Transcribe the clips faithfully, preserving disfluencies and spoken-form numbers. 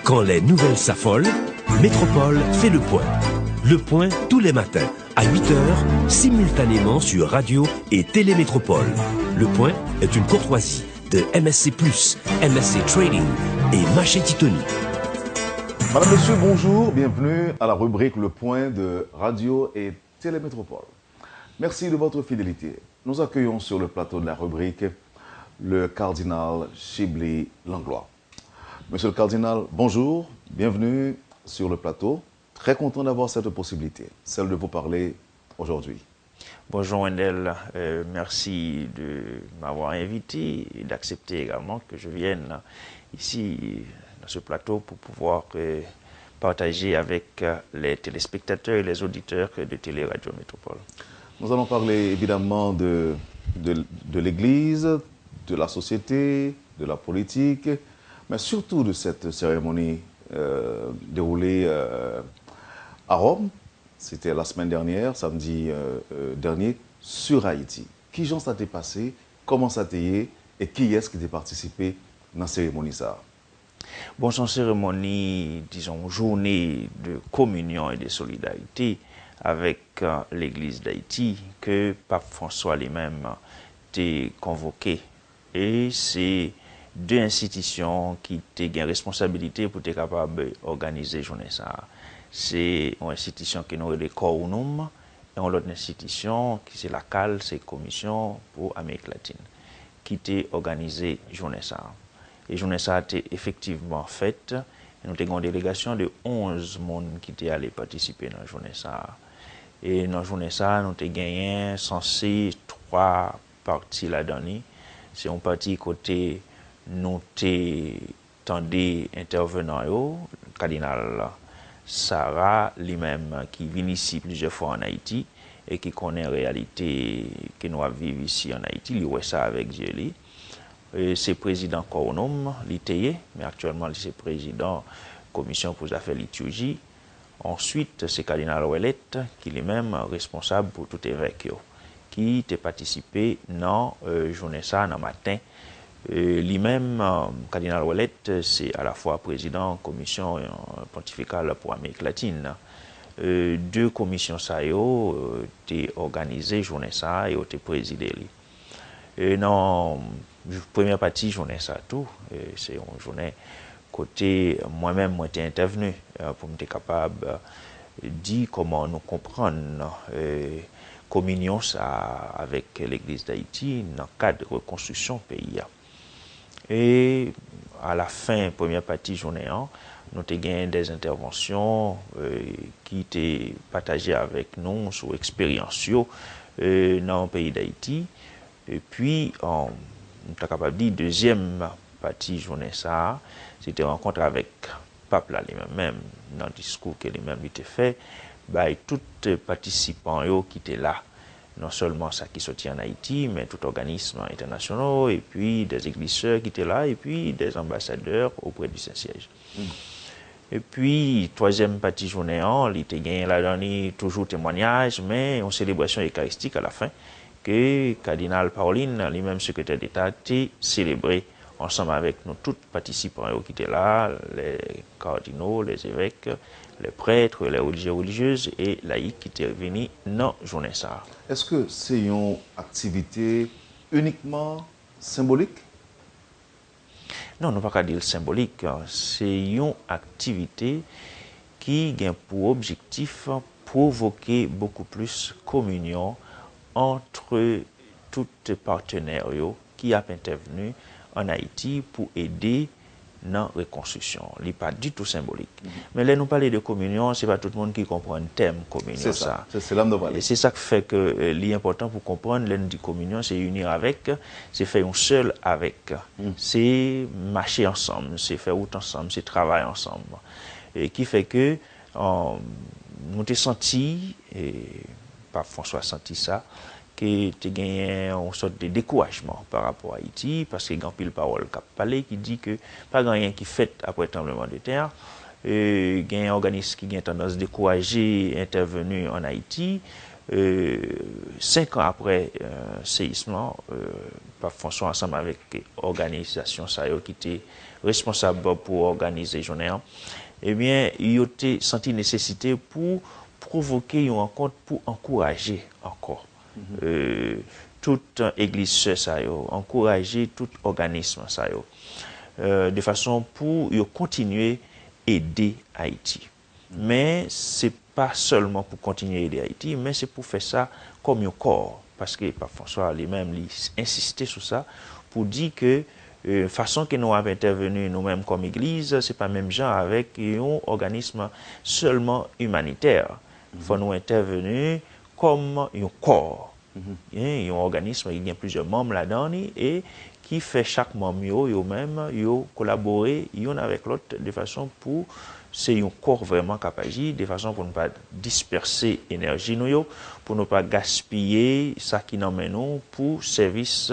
Quand les nouvelles s'affolent, Métropole fait le point. Le point tous les matins à huit heures, simultanément sur Radio et Télé Métropole. Le point est une courtoisie de M S C plus, M S C Trading et Maché Titoni. Madame, Monsieur, bonjour, bienvenue à la rubrique Le Point de Radio et Télé Métropole. Merci de votre fidélité. Nous accueillons sur le plateau de la rubrique le cardinal Chibly Langlois. Monsieur le cardinal, bonjour, bienvenue sur le plateau. Très content d'avoir cette possibilité, celle de vous parler aujourd'hui. Bonjour Wendell, euh, merci de m'avoir invité et d'accepter également que je vienne ici dans ce plateau pour pouvoir euh, partager avec euh, les téléspectateurs et les auditeurs de Télé Radio Métropole. Nous allons parler évidemment de, de, de l'Église, de la société, de la politique, mais surtout de cette cérémonie euh, déroulée euh, à Rome. C'était la semaine dernière, samedi euh, euh, dernier, sur Haïti. Kijan sa te pase? Kòman sa te ye? E kiyès ki te patisipe nan seremoni sa a? Bon, se yon seremoni, dizon, yon jounen de kominyon e de solidarite avèk euh, Legliz Dayiti ke Pap Franswa li menm te konvoke. E se de enstitisyon ki te gen responsabilite pou te kapab òganize jounen sa a. Se yon enstitisyon ke nou rele Kòwonòm, e yon lòt enstitisyon ki se lakal, se Komisyon pou Amerik Latin, ki te òganize jounen sa a. E jounen sa a te efektivman fèt, e nou te gen yon delegasyon de onz moun ki te ale patisipe nan jounen sa a. E nan jounen sa a, nou te genyen sanse twa pati ladan li. Se yon pati kote nou te tande entèvenan yo, Kadinal Sarah, li menm ki vin isi plizyè fwa ann Ayiti e ki konnen reyalite ke nou ap viv isi ann Ayiti, li wè sa avèk zye li. E se prezidan Kòwonòm li te ye, men aktyèlman li se prezidan Komisyon pou Zafè Liturji. Answit, se Kadinal Ouellet ki li menm responsab pou tout evèk yo, ki te patisipe nan euh, jounen sa a nan maten. Euh, li menm, euh, Kadinal Ouellet, se alafwa prezidan Komisyon euh, Pontifikal pou Amerik Latin. Euh, de komisyon sa yo euh, te òganize jounen sa a e yo te prezide li. E nan premyè pati jounen sa tou, e se yon jounen kote mwen menm mwen te entèvni e, pou m te kapab e, di kòman nou konprann e, kominyon sa a avèk Legliz Dayiti nan kad rekonstriksyon peyi a. E alafen premyè pati jounen an, nou te gen de entèvansyon e, ki te pataje avèk nou sou eksperyans yo e, nan peyi Dayiti. Epi, um, m ta kapab di, dezyèm pati jounen sa a, se te rankont avèk Pap la li menm menm, nan diskou ke li menm li te fè, bay tout patisipan yo ki te la, non sèlman sa ki soti ann Ayiti, men tout òganism entènasyonal, epi de eglise sè ki te la, epi de anbasadè oprè di Sen Syèj. Epi, twazyèm pati jounen an, li te genyen ladan li toujou temwanyaj, men yon selebrasyon ekaristik alafen, ke Kadinal Parolin, li menm sekretè deta, te selebre ansanm avèk nou tout patisipan yo ki te la, les cardinaux, les évêques, les prêtres, les religieux, religieuses e layik ki te vini nan jounen sa a. Èske se yon aktivite inikman senbolik? Non, nou pa ka di l senbolik. Se yon aktivite ki gen pou objektif pwovoke bokou plis kominyon ant tout patenè yo ki ap entèvni ann Ayiti pou ede nan rekonstriksyon. Li pa ditou senbolik. Men lè nou pale de kominyon, se pa tout moun ki konprann tèm kominyon sa. Se, se la m ta prale. E se sa k fè ke e, li enpòtan pou konprann, lè n di kominyon, se unir avec, se fè yon sèl avèk. Se mache ansanm, se fè wout ansanm, se travay ansanm. E ki fè ke e, nou te santi, e, Pap Franswa santi sa, ke te genyen yon sòt de dekourajman pa rapò a Ayiti, paske gen anpil pawòl k ap pale ki di ke pa gen anyen ki fèt apre tranblemanntè a. E, gen òganis ki gen tandans dekouraje entèvni ann Ayiti. Euh, senk an apre, euh, seyism lan, euh, Pap Franswa ansanm avèk òganizasyon sa yo ki te responsab pou òganize jounen an, ebyen, yo te santi nesesite pou pwovoke yon rankont pou ankouraje ankò, euh, tout egliz sè sa yo, ankouraje tout òganism sa yo, euh, de fason pou yo kontinye ede Ayiti. Men se pa sèlman pou kontinye ede Ayiti, men se pou fè sa kòm yon kò. Paske Pap Franswa li menm, li ensiste sou sa, pou di ke, euh, fason ke nou ap entèveni nou menm kòm egliz, se pa menm jan avèk yon òganism sèlman imanitè. Fò nou entèveni kòm yon kò. Yon, yon òganism ki gen plizyè manm ladan li e ki fè chak manm yo, yo menm, yo kolabore youn avèk lòt de fason pou se yon kò vrèman k ap aji, de fason pou n pa dispèse enèji nou yo, pou nou pa gaspiye sa ki nan men nou pou sèvis,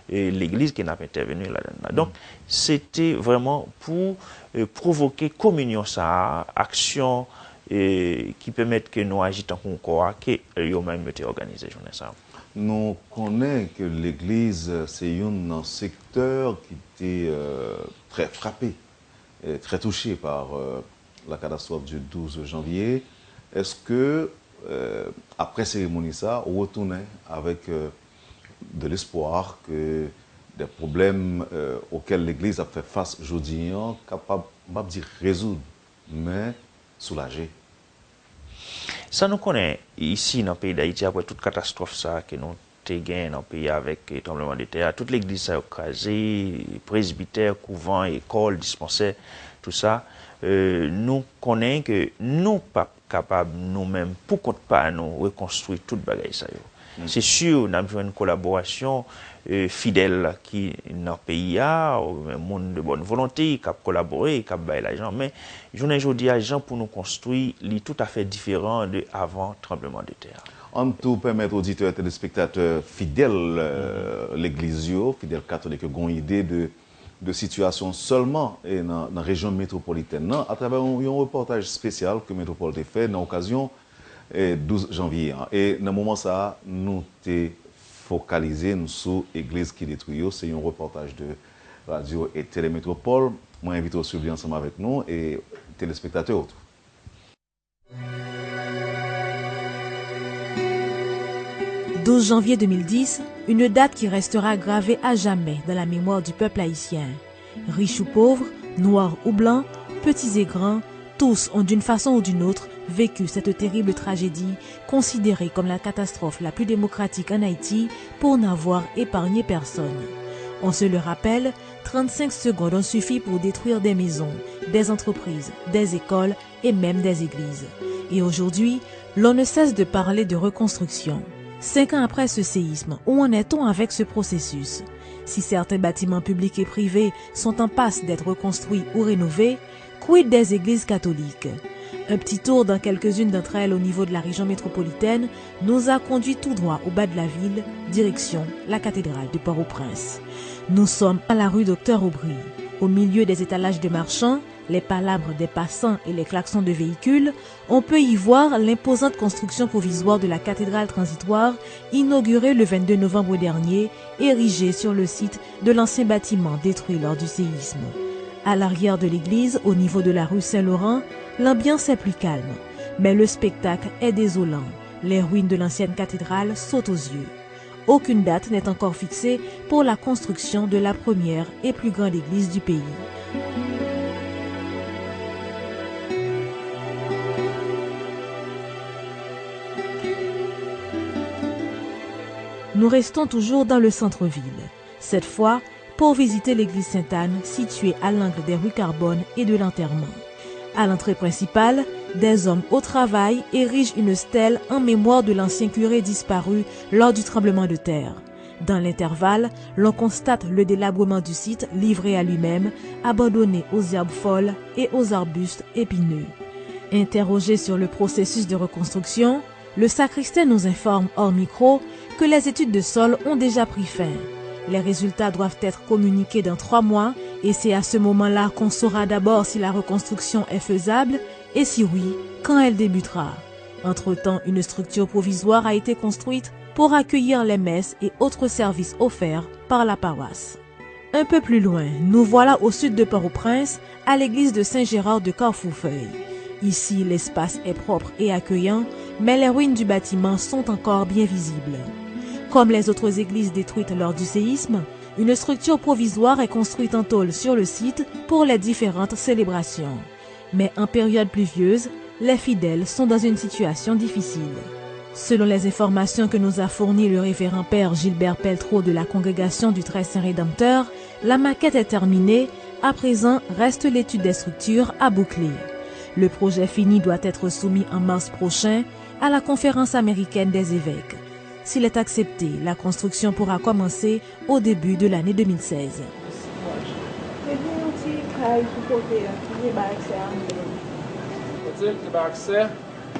eh, legliz ke n ap entèveni ladan l la. Donk, se te vrèman pou, eh, pwovoke kominyon sa a, aksyon, eh, ki pèmèt ke nou aji tankou yon kò a, ke yo menm yo te òganize jounen sa a. Nou konnen ke legliz, eh, se youn nan sektè ki te, eh, trè frape, eh, trè touche pa, eh, la catastrophe du douze janvier. Èske, eh, apre seremoni sa, ou retounen avèk, eh, de lespwa ke de pwoblèm, eh, okèl legliz ap fè fas jodi an kapab, m p ap di rezoud, men soulaje? Sa nou konnen, isi nan peyi Dayiti, apre tout katastwòf sa a ke nou te genyen nan peyi a avèk, eh, tranbleman de tè a, tout legliz sa yo kraze, prezbitè, kouvan, ekòl, dispansè, tout sa, eh, nou konnen ke nou p ap kapab nou menm, pou kont pa nou, rekonstwi tout bagay sa yo. Se si, n ap jwenn kolaborasyon, eh, fidèl ki nan peyi a, oubyen moun de bòn volonte k ap kolabore, k ap bay lajan, men jounen jodi a, jan pou nou konstwi, li toutafè diferan de avan tranbleman de tè a. Ann tou pèmèt oditè, telespektatè fidèl, eh, legliz yo, fidèl katolik yo, gen yon ide de, de sitiyasyon sèlman, e nan, nan rejyon metwopolitèn nan, atravè yon, yon repòtaj espesyal ke Metwopòl te fè nan okazyon, e, douz janvye an. E nan moman sa a, nou te fokalize n sou egliz ki detwi yo. Se yon repòtaj de Radyo e Tele Metwopòl. Mwen envite w swiv li ansanm avèk nou e telespektatè yo tou. Douze janvier deux mille dix, une date qui restera gravée à jamais dans la mémoire du peuple haïtien. Riches ou pauvres, noirs ou blancs, petits et grands, tous ont d'une façon ou d'une autre vécu cette terrible tragédie considérée comme la catastrophe la plus démocratique en Haïti pour n'avoir épargné personne. On se le rappelle, trente-cinq secondes ont suffi pour détruire des maisons, des entreprises, des écoles et même des églises. Et aujourd'hui, l'on ne cesse de parler de reconstruction. Cinq ans après ce séisme, où en est-on avec ce processus ? Si certains bâtiments publics et privés sont en passe d'être reconstruits ou rénovés, quid des églises catholiques ? Un petit tour dans quelques-unes d'entre elles au niveau de la région métropolitaine nous a conduit tout droit au bas de la ville, direction la cathédrale de Port-au-Prince. Nous sommes à la rue Docteur Aubry, au milieu des étalages de marchands, les palabres des passants et les klaxons de véhicules, on peut y voir l'imposante construction provisoire de la cathédrale transitoire inaugurée le vingt-deux novembre dernier, érigée sur le site de l'ancien bâtiment détruit lors du séisme. À l'arrière de l'église, au niveau de la rue Saint-Laurent, l'ambiance est plus calme, mais le spectacle est désolant. Les ruines de l'ancienne cathédrale sautent aux yeux. Aucune date n'est encore fixée pour la construction de la première et plus grande église du pays. Nous restons toujours dans le centre-ville. Cette fois, pour visiter l'église Sainte-Anne, située à l'angle des rues Carbonne et de l'Enterrement. À l'entrée principale, des hommes au travail érigent une stèle en mémoire de l'ancien curé disparu lors du tremblement de terre. Dans l'intervalle, l'on constate le délabrement du site livré à lui-même, abandonné aux herbes folles et aux arbustes épineux. Interrogé sur le processus de reconstruction, le sacristain nous informe hors micro que les études de sol ont déjà pris fin. Les résultats doivent être communiqués dans trois mois et c'est à ce moment-là qu'on saura d'abord si la reconstruction est faisable et si oui, quand elle débutera. Entre-temps, une structure provisoire a été construite pour accueillir les messes et autres services offerts par la paroisse. Un peu plus loin, nous voilà au sud de Port-au-Prince, à l'église de Saint-Gérard de Carrefourfeuille. Ici, l'espace est propre et accueillant, mais les ruines du bâtiment sont encore bien visibles. Comme les autres églises détruites lors du séisme, une structure provisoire est construite en tôle sur le site pour les différentes célébrations. Mais en période pluvieuse, les fidèles sont dans une situation difficile. Selon les informations que nous a fournies le révérend père Gilbert Peltreau de la congrégation du Très Saint Rédempteur, la maquette est terminée. À présent, reste l'étude des structures à boucler. Le projet fini doit être soumis en mars prochain à la Conférence américaine des évêques. S'il est accepté, la construction pourra commencer au début de l'année deux mille seize. Te gen yon ti kay sou kote a, ki te bay aksè a moun yo. Kote l te bay aksè?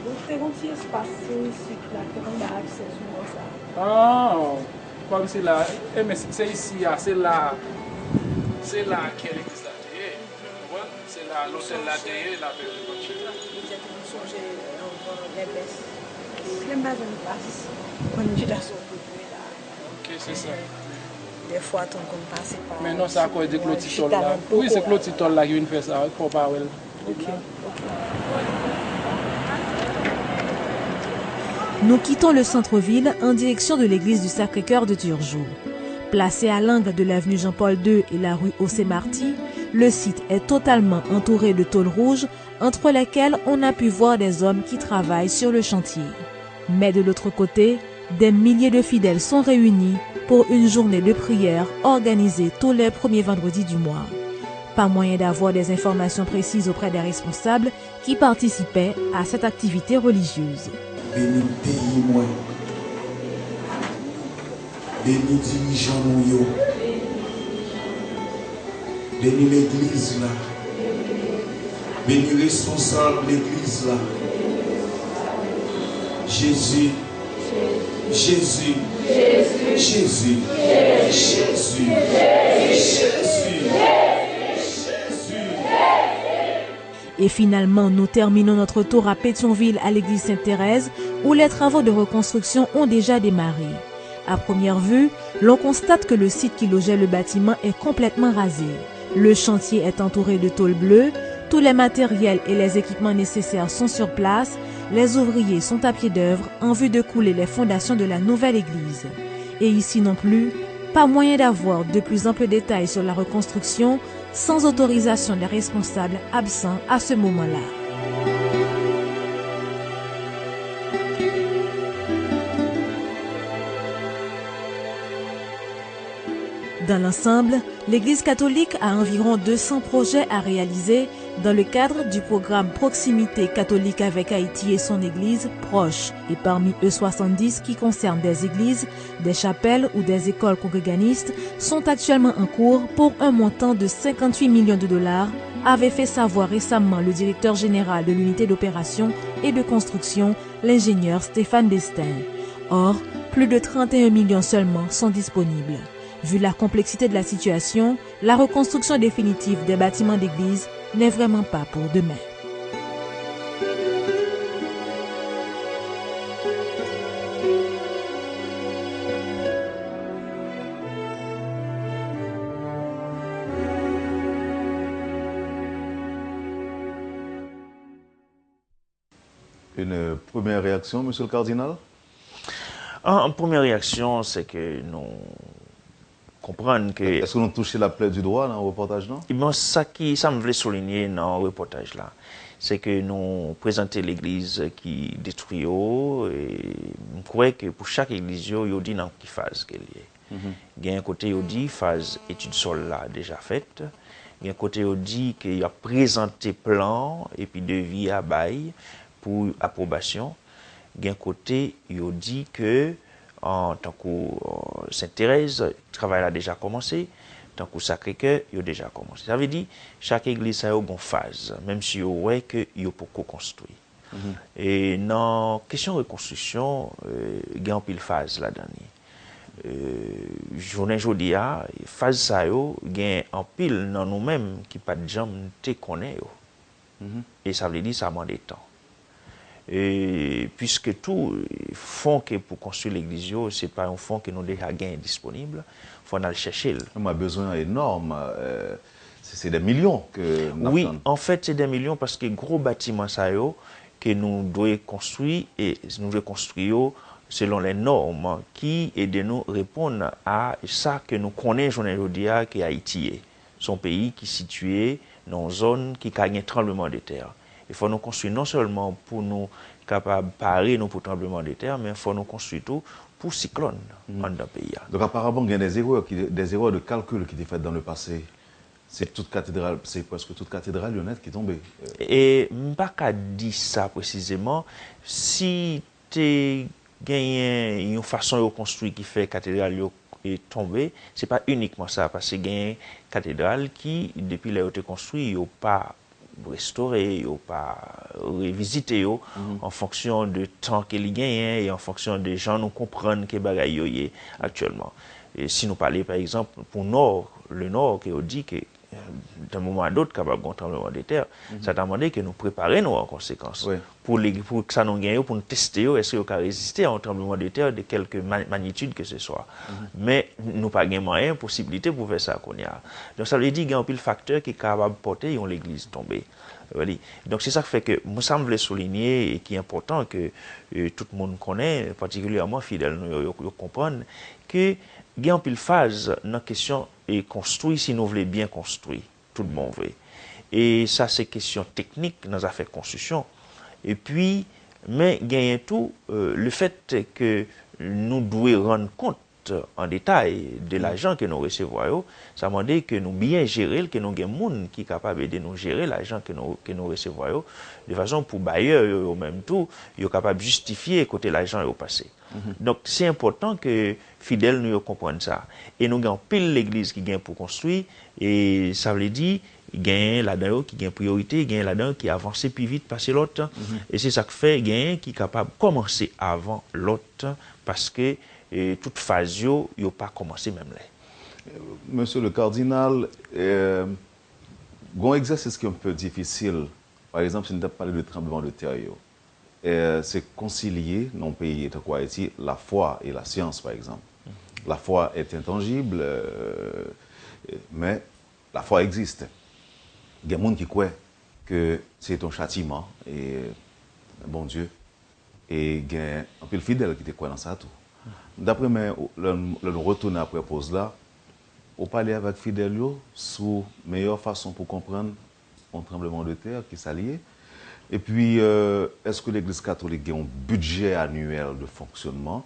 Donk, te gen yon ti espas sou isit la, ki te konn bay aksè sou bò sa a. Ah, kòmsi la, e men se, se isi a, se la, se la ke legliz la te ye. Ou konprann? Se la lotèl la te ye, la te ye. Petèt ou sonje anvan lè mès. Lè m pa jwenn plas, konn chita sou kote la. Ok, se sa. Dèfwa, tou m konn pase pa. Men non, sa kò de kloti tòl la. Wi, se kloti tòl la ki vin fè sa, wi, fò w pa wè l. Ok, ok. Nous quittons le centre-ville en direction de l'église du Sacré-Cœur de Turgeau. Placée à l'angle de l'avenue Jean-Paul deux et la rue José Marti, le site est totalement entouré de tôles rouges entre lesquelles on a pu voir des hommes qui travaillent sur le chantier. Mais de l'autre côté, des milliers de fidèles sont réunis pour une journée de prière organisée tous les premiers vendredis du mois. Pas moyen d'avoir des informations précises auprès des responsables qui participaient à cette activité religieuse. Beni peyi mwen. Beni dirijan nou yo. Beni legliz la. Beni responsab legliz la. Jezi. Jezi. Jezi. Et finalement, nous terminons notre tour à Pétion-Ville, à l'église Sainte-Thérèse, où les travaux de reconstruction ont déjà démarré. À première vue, l'on constate que le site qui logeait le bâtiment est complètement rasé. Le chantier est entouré de tôle bleue, tous les matériels et les équipements nécessaires sont sur place, les ouvriers sont à pied d'œuvre en vue de couler les fondations de la nouvelle église. Et ici non plus, pas moyen d'avoir de plus amples détails sur la reconstruction sans autorisation des responsables absents à ce moment-là. Dans l'ensemble, l'Église catholique a environ deux cents projets à réaliser dans le cadre du programme Proximité catholique avec Haïti et son Église proche, et parmi eux soixante-dix qui concernent des églises, des chapelles ou des écoles congréganistes sont actuellement en cours pour un montant de cinquante-huit millions de dollars, avait fait savoir récemment le directeur général de l'unité d'opération et de construction, l'ingénieur Stéphane Destin. Or, plus de trente et un millions seulement sont disponibles. Vu la complexité de la situation, la reconstruction définitive des bâtiments d'église n'est vraiment pas pour demain. Une première réaction, Monsieur le Cardinal? An, an premyè reyaksyon, se ke nou konprann ke... Èske nou touche la plaie du doigt nan repòtaj lan? Bon, sa ki, sa m vle soulinye nan repòtaj la, se ke nou prezante legliz ki detwi yo, e m kwè ke pou chak egliz yo, yo di nan ki faz ke l ye. Gen kote yo di faz etid sòl la deja fèt, gen kote yo di ke y ap prezante plan epi devi a bay pou apwobasyon, gen kote yo di ke, an, tankou, an, Sent Terèz, travay la deja kòmanse, tankou Sakre Kè, yo deja kòmanse. Sa vle di, chak egliz sa yo gon faz, menm si yo wè ke yo poko konstwi. E nan kesyon rekonstriksyon, e, gen anpil faz ladan li. E, jounen jodi a, faz sa yo, gen anpil nan nou menm ki pa t janm te konnen yo. E sa vle di sa mande tan. E, piske tou, fon ke pou konstwi legliz yo, se pa yon fon ke nou deja genyen disponib, fò n al chèche l. Mwen, bezwen an enòm, se, se dè milyon ke n ap tann. Wi, anfèt, se dè milyon paske gwo batiman sa yo ke nou dwe konstwi, e nou dwe konstwi yo selon lè nòm ki ede nou reponn a sa ke nou konnen jounen jodi a ke Ayiti ye. Se yon peyi ki sitiye nan yon zòn ki ka gen tranblemanntè. E fò nou konstwi non sèlman pou nou kapab pare nou pou tranblemanntè, men fò nou konstwi tou pou siklòn anndan peyi a. Donk, aparaman, gen des erreurs qui, des erreurs de calcul qui étaient faites dans le passé. Se tout katedral, se prèske tout katedral yo nèt ki tonbe. E m pa ka di sa presizeman. Si te genyen yon fason yo konstwi ki fè katedral yo, e, tonbe, se pa inikman sa, paske genyen katedral ki, depi lè yo te konstwi, yo pa restore, yo pa revizite yo an fonksyon de tan ke li genyen e an fonksyon de jan nou konprann ke bagay yo ye aktyèlman. E si nou pale, pa egzanp, pou Nò, le Nò, ke yo di ke d'un moment à d'autre, kapab gen yon tranblemanntè, sa ta mande ke nou prepare nou an konsekans. Wi. Pou, pou sa nou gen yo, pou nou teste yo, èske yo ka reziste a yon tranblemanntè de kèlke ma-, magnitude que ce soit. Men nou pa gen mwayen, posiblite pou fè sa kounye a. Donk, sa vle di gen anpil faktè ki kapab pote yon legliz tonbe. Donk, se sa k fè ke mwen, sa m vle soulinye e ki enpòtan ke, e, tout moun konnen, patikilyèman fidèl nou yo, yo, yo konprann ke gen anpil faz nan kesyon e konstwi, si nou vle byen konstwi tout bon vre. E sa se kesyon teknik nan zafè konstriksyon. Epi, men genyen tou, e, le fèt ke nou dwe rann kont an detay de lajan ke nou resevwa yo, sa mande ke nou byen jere l, ke nou gen moun ki kapab ede nou jere lajan ke nou, ke nou resevwa yo, de fason pou bayè yo, yo menm tou, yo kapab jistifye kote lajan yo pase. Donk, se enpòtan ke fidèl nou yo konprann sa. E nou gen anpil legliz ki gen pou konstwi, e sa vle di, gen ladan yo ki gen priyorite, gen ladan yo ki avanse pi vit pase lòt, e se sa k fè gen ki kapab kòmanse avan lòt, paske, e, tout faz yo, yo pa kòmanse menm lè. Monsieur le Cardinal, euh, gen yon egzèsis ki yon pè difisil. Pa egzanp, si n t ap pale de tranblemanntè yo, euh, se konsilye nan yon peyi tankou Ayiti, lafwa e lasyans, pa egzanp. La foi est intangible, euh, men lafwa egziste. Gen moun ki kwè ke se yon chatiman, e, Bondye, e gen anpil fidèl ki te kwè nan sa tou. Dapre mwen, lè, lè nou retounen apre poz la, ou pale avèk fidèl yo sou meyè fason pou konprann yon tranblemanntè, ki sa l ye? Epi, euh, èske legliz katolik gen yon bidjè anyèl de fonksyonman?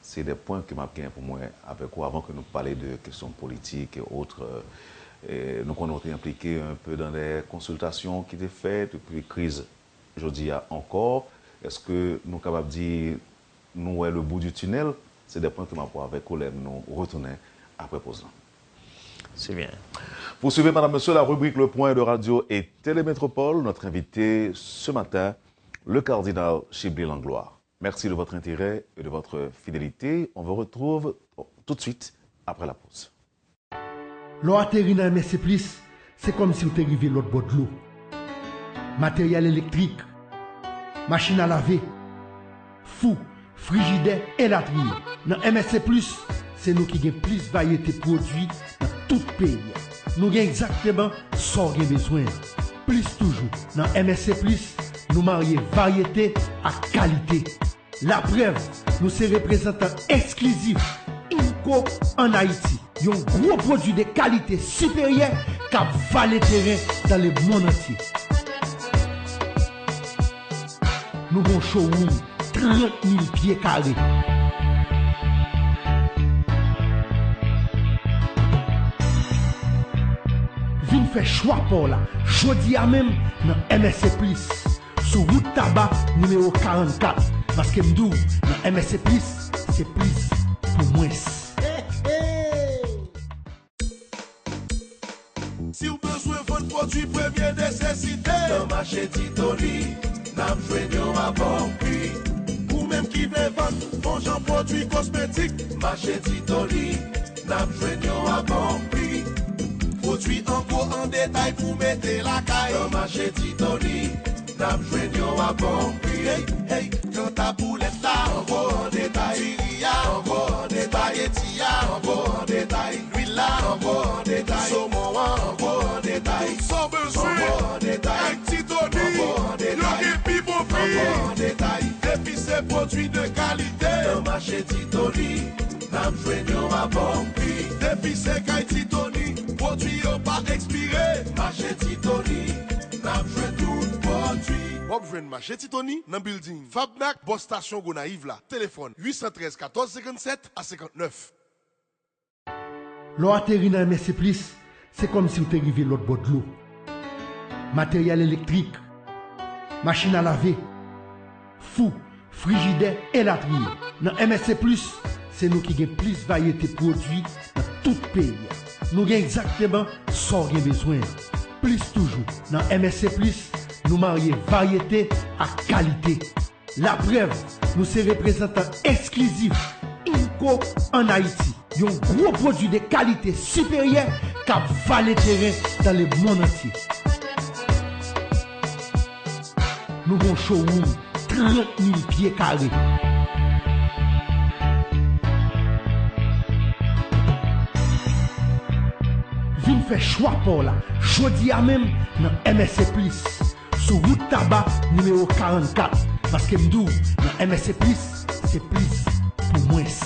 Se de pwen ke m ap gen pou mwen avèk ou avan ke nou pale de kesyon politik e otre. E nou konnen w te enplike un peu dans des consultations ki te fèt, epi kriz jodi a ankò. Èske nou kapab di nou wè le bout du tunnel? Se de pwen ke m ap wè avèk ou lè nou retounen apre poz lan. C'est bien. Vous suivez, mesdames, messieurs, la rubrique Le Point de Radio et Télé Métropole. Notre invité ce matin, le cardinal Chibly Langlois. Merci de votre intérêt et de votre fidélité. On vous retrouve tout de suite après la pause. Lè w ateri nan M S C Plis, se kòmsi w te rive lòt bò dlo. Materyèl elektrik, machin a lave, fou, frijidè, elatriye. Nan M S C Plis, se nou ki gen plis varyete pwodui nan tout peyi a. Nou gen egzakteman sa w gen bezwen an. Plis toujou, nan M S C Plis, nou marye varyete ak kalite. Laprèv, nou se reprezantan esklizif Inco ann Ayiti, yon gwo pwodui de kalite siperyè k ap vale teren dans le monde entier. Nou gen yon showroom trant mil pye kare. Vin fè chwa pa w la, jodi a menm, nan M S C Plis, sou wout Taba, nimewo karannkat. Paske m di w, nan M S C Plis, se plis pou mwens. Si w bezwen vann pwodui premye nesesite, nan mache Titoli, n ap jwenn yo a bon pri. Ou menm ki vle vann bon jan pwodui kosmetik, mache Titoli, n ap jwenn yo a bon pri. Pwodui an gwo, an detay pou mete lakay, nan mache Titoli, n ap jwenn yo Bon pri. Hey, hey, kanta poulèt la, anvo an detay. Diri a, anvo an detay. Spageti a, anvo an detay. Lwil la, anvo an detay. Somon an, anvo an detay. Tout sa w bezwen, anvo an detay. Ak Ti Tony, anvo an detay. Yo gen pi bon pri. Anvo an detay. Depi se pwodui de kalite, nan mache Ti Tony, n ap jwenn yo a bon pri. Depi se kay Ti Tony, pwodui yo pa ekspire. Mache Ti Tony, n ap jwenn tout pwodui. W ap jwenn mache Ti Tony nan bilding Fabnak, bò stasyon Gonayiv la. Telefòn uit san trèz katòz senkannsèt a senkannnèf. Lè w ateri nan M S C Plis, se kòmsi w te rive lòt bò dlo. Materyèl elektrik, machin a lave, fou, frijidè, elatriye. Nan M S C Plis, se nou ki gen plis varyete pwodui nan tout peyi a. Nou gen egzakteman sa w gen bezwen an. Plis toujou, nan M S C Plis, nou marye varyete ak kalite. Laprèv, nou se reprezantan esklizif Inco ann Ayiti, yon gwo pwodui de kalite siperyè k ap vale teren dans le monde entier. Nou gen yon showroom trant mil pye kare. Vin fè chwa pa w la, jodi a menm, nan M S C Plis, sou wout Taba, nimewo karannkat. Paske m di w, nan M S C Plis, se plis pou mwens.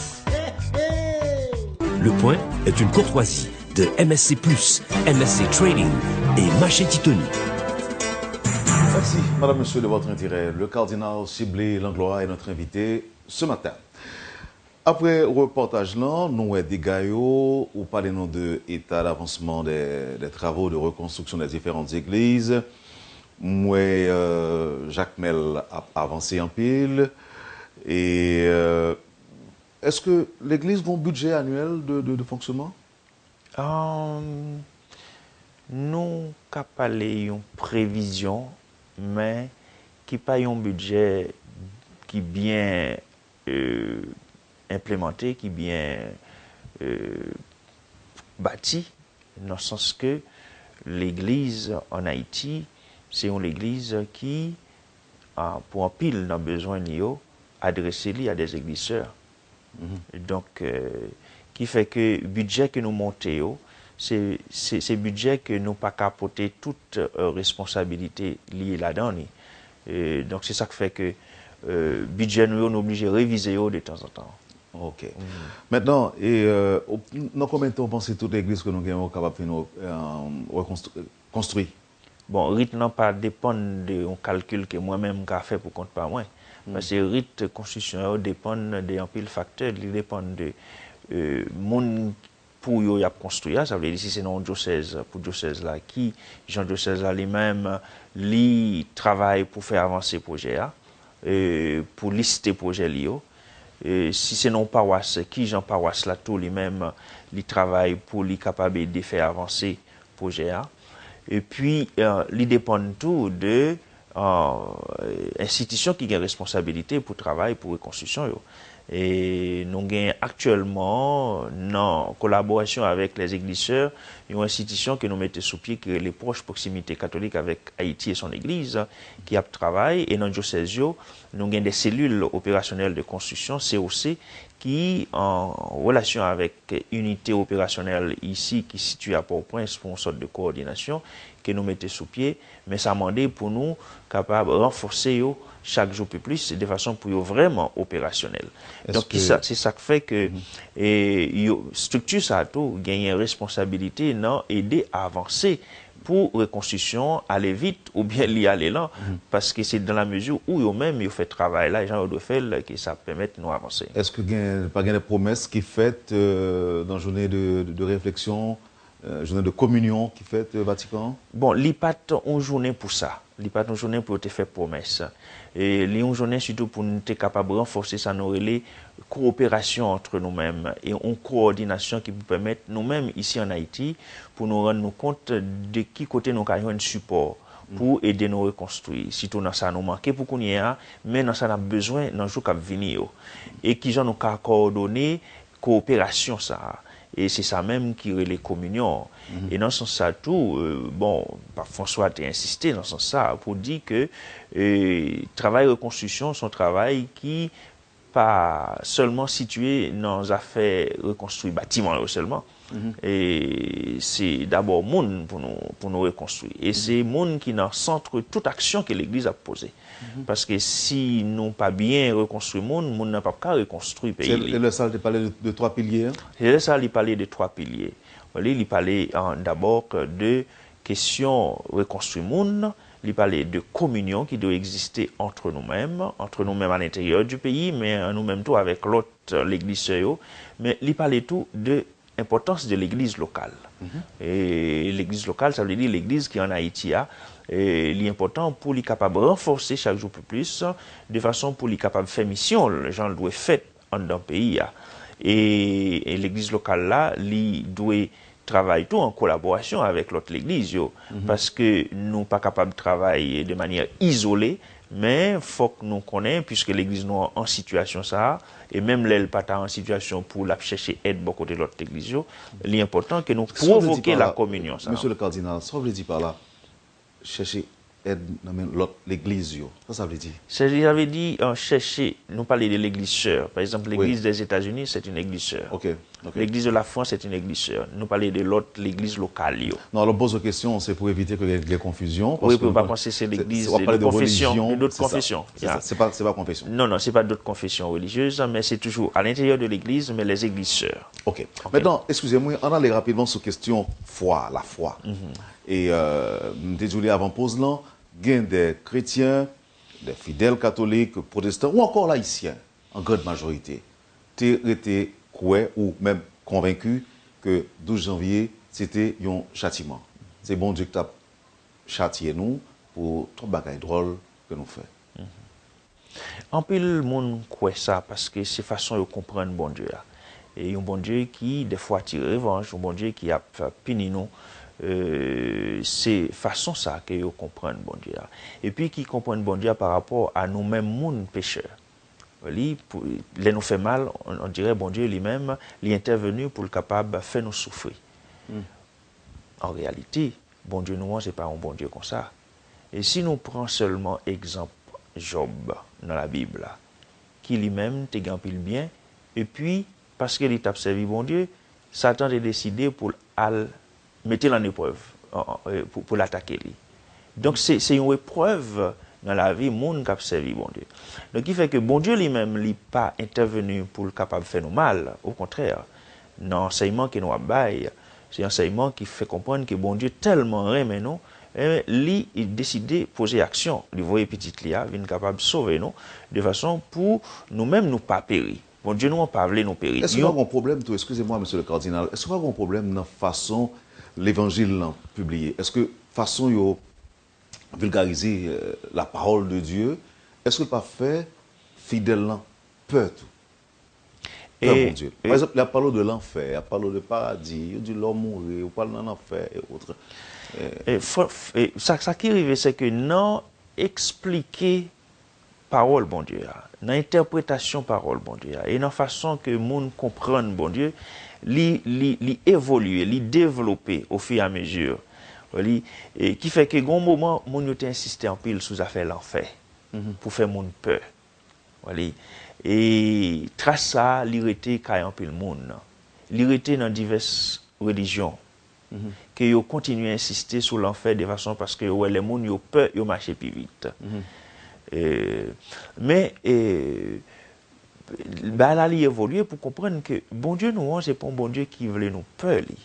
Le Point est une courtoisie de M S C Plus, M S C Trading et Marché Titoni. Merci, madame, monsieur, de votre intérêt. Le cardinal Sibley Langlois est notre invité ce matin. Après reportage là, nou wè dega yo, ou pale nou de état d'avancement des, des travaux de reconstruction des différentes églises. M wè, euh, Jakmèl ap avanse anpil. E, euh, èske legliz gon bidjè anyèl de, de, de fonksyonman? Ahn, nou ka pale yon previzyon, men ki pa yon bidjè ki byen, e, enplimante, ki byen, e, bati, nan sans ke legliz ann Ayiti, se yon legliz ki, a, pou anpil nan bezwen li yo, adrese li a des églisseurs. Donk, e, ki fè ke bidjè ke nou monte yo, se, se, se bidjè ke nou pa ka pote tout, e, responsabilite li ladan li. E, donk, se sa k fè ke, e, bidjè nou yo, nou oblije revize yo de tanzantan. Ok. Mentnan, e, e, nan konbyen tan w panse tout legliz ke nou gen yo kapab fin, e, rekonstri-, konstwi? Bon, ritm nan pa depann de yon kalkil ke mwen menm m ka fè pou kont pa mwen. Paske ritm konstriksyon yo depann de anpil faktè. Li depann de, e, moun pou yo y ap konstwi a, sa vle di si se nan yon dyosèz, pou dyosèz la, ki jan dyosèz la li menm li travay pou fè avanse pwojè a, e, pou liste pwojè li yo. E, si se nan yon pawas, ki jan pawas la tou li menm li travay pou li kapab ede fè avanse pwojè a. Epi, e, li depann tou de, e, enstitisyon ki gen responsabilite pou travay pou rekonstriksyon yo. E nou gen aktyèlman, nan kolaborasyon avèk les églisseurs, yon enstitisyon ke nou mete sou pye ki rele Proche Proximité Catholique avec Haïti et son Église, ki ap travay, e nan dyosèz yo, nou gen de cellules opérationnelles de construction, C O C, ki an relasyon avèk inite operasyonèl isi ki sitiye a Pòtoprens pou yon sòt de kowòdinasyon ke nou mete sou pye, men sa mande pou nou kapab ranfòse yo chak jou pi plis de fason pou yo vrèman operasyonèl. Donk, kisa, se sa k fè ke, e, yo, estrikti sa a tou genyen responsabilite nan ede avanse pou rekonstriksyon an ale vit oubyen li ale lan, paske se dans la mesure où yo menm yo fè travay la jan yo dwe fè l ke sa pèmèt nou avanse. Èske gen, pa gen de pwomès ki fèt, e, nan jounen de, de, de refleksyon, e, jounen de kominyon ki fèt, e, Vatikan an? Bon, li pa t yon jounen pou sa. Li pa t yon jounen pou yo te fè pwomès. E li yon jounen sitou pou nou te kapab ranfòse sa nou rele kowoperasyon antre nou menm e yon kowòdinasyon ki pou pèmèt nou menm isi ann Ayiti pou nou rann nou kont de ki kote nou ka jwenn sipò pou ede nou rekonstwi, sitou nan sa nou manke pou kounye a, men nan sa n ap bezwen nan jou k ap vini yo. E kijan nou ka kowòdone kowoperasyon sa a. E se sa menm ki rele kominyon. E nan sans sa tou, euh, bon, Pap Franswa te ensiste nan sans sa pou di ke, euh, travay rekonstriksyon se yon travay ki pa sèlman sitiye nan zafè rekonstwi batiman yo sèlman. E se dabò moun pou nou, pou nou rekonstwi. E se moun ki nan sant tout aksyon ke legliz ap poze. Paske si nou pa byen rekonstwi moun, moun nan p ap ka rekonstwi peyi li. E lè sa, li te pale de, de twa pilye, hein? E lè sa, li pale de twa pilye. Li, li pale, euh, dabò de kesyon rekonstwi moun, li pale de kominyon ki dwe egziste entre nous-mêmes, entre nous-mêmes à l'intérieur du pays, men nou menm tou avèk lòt, euh, legliz sè yo, men li pale tou de enpòtans de legliz lokal. E legliz lokal, sa vle di legliz ki ann Ayiti a, e li enpòtan pou li kapab ranfòse chak jou pi plis, de fason pou li kapab fè misyon l jan l dwe fèt anndan peyi a. E, e legliz lokal la, li dwe travay tou an kolaborasyon avèk lòt legliz yo, paske nou pa kapab travay de manyè izole, men fòk nou konnen, piske legliz nou an, an sitiyasyon sa a, e menm lè l pa ta an sitiyasyon pou l ap chèche èd bò kote lòt legliz yo, li enpòtan ke nou pwovoke lakominyon sa a. Mesye le Cardinal, sa w vle di pa la, chèche èd nan men lòt legliz yo? Sa sa vle di? Sa sa vle di, euh, chèche, nou pale de legliz sè. Pa egzanp, legliz dèzetazini, c'est une église sœur. Ok, ok. Legliz de la Frans, c'est une église sœur. Nou pale de lòt legliz lokal yo. Non, alò, m poze w kesyon, se pou evite ke gen, gen konfizyon, wi, paske pou yo pa panse se legliz de konfesyon, de dòt konfesyon. Se sa, se pa, se pa konfesyon. Non, non, se pa dòt konfesyon relijyez, men se toujou à l'intérieur de l'église, men les églises sœurs. Ok. Mentnan, eskize mwen, ann ale rapidman sou kesyon fwa, lafwa. E, euh, m te di w li avan poz lan, gen de kretyen, de fidèl katolik, pwotestan, ou ankò layisyen, an grann majorite, te rete kwè ou menm konvenki ke douz janvye, se te yon chatiman. Se Bondye ki t ap chatye nou pou twòp bagay dwòl ke nou fè. Anpil moun kwè sa paske se fason yo konprann Bondye a. E yon Bondye ki, dèfwa, tire revanj, yon Bondye ki ap pini nou. Euh, se fason sa ke yo konprann Bondye a. Epi ki konprann Bondye a pa rapò a nou menm moun pechè. Li, pou, lè nou fè mal, on, on dirè Bondye li menm, li entèveni pou l kapab fè nou soufri. An reyalite, Bondye nou an, se pa yon Bondye konsa. E si nou pran sèlman egzanp Jòb nan Labib la, ki li menm te gen anpil byen, epi, paske li t ap sèvi Bondye, Satan te deside pou l al mete l ann eprèv, an, an, e, pou, pou l atake li. Donk, se, se yon eprèv nan lavi moun k ap sèvi Bondye. Donk, ki fè ke Bondye li menm, li pa entèveni pou l kapab fè nou mal. Okontrè, nan ansèyman ke nou ap bay, se ansèyman ki fè konprann ke Bondye tèlman renmen nou, e, li deside poze aksyon. Li voye Pitit li a vin kapab sove nou, de fason pou nou menm nou pa peri. Bondye nou an pa vle nou peri. Èske pa gen yon pwoblèm tou, eskize mwa, mesye le kardinal, èske pa gen yon pwoblèm nan fason levanjil lan pibliye? Èske fason yo vilgarize, euh, la parole de Dieu, èske l pa fè fidèl lan pè tou? Pè Bondye. Pa egzanp, y ap pale w de lanfè, y ap pale w de paradi, yo di lè w mouri, ou pral nan lanfè, e otre. E, fò, e, sa, sa ki rive, se ke nan eksplike pawòl Bondye a, nan entèpretasyon pawòl Bondye a, e nan fason ke moun konprann Bondye, li, li, li evolye, li devlope au fur et à mesure. Li, e, ki fè ke gon moman, moun yo te ensiste anpil sou zafè lanfè, pou fè moun pè. Li, e tras sa a, li rete kay anpil moun. Li rete nan divès relijyon. Ke yo kontinye ensiste sou lanfè de fason paske yo wè lè moun yo pè, yo mache pi vit. E, men, e, bagay la li evolye pou konprann ke Bondye nou an, se pa yon Bondye ki vle nou pè li.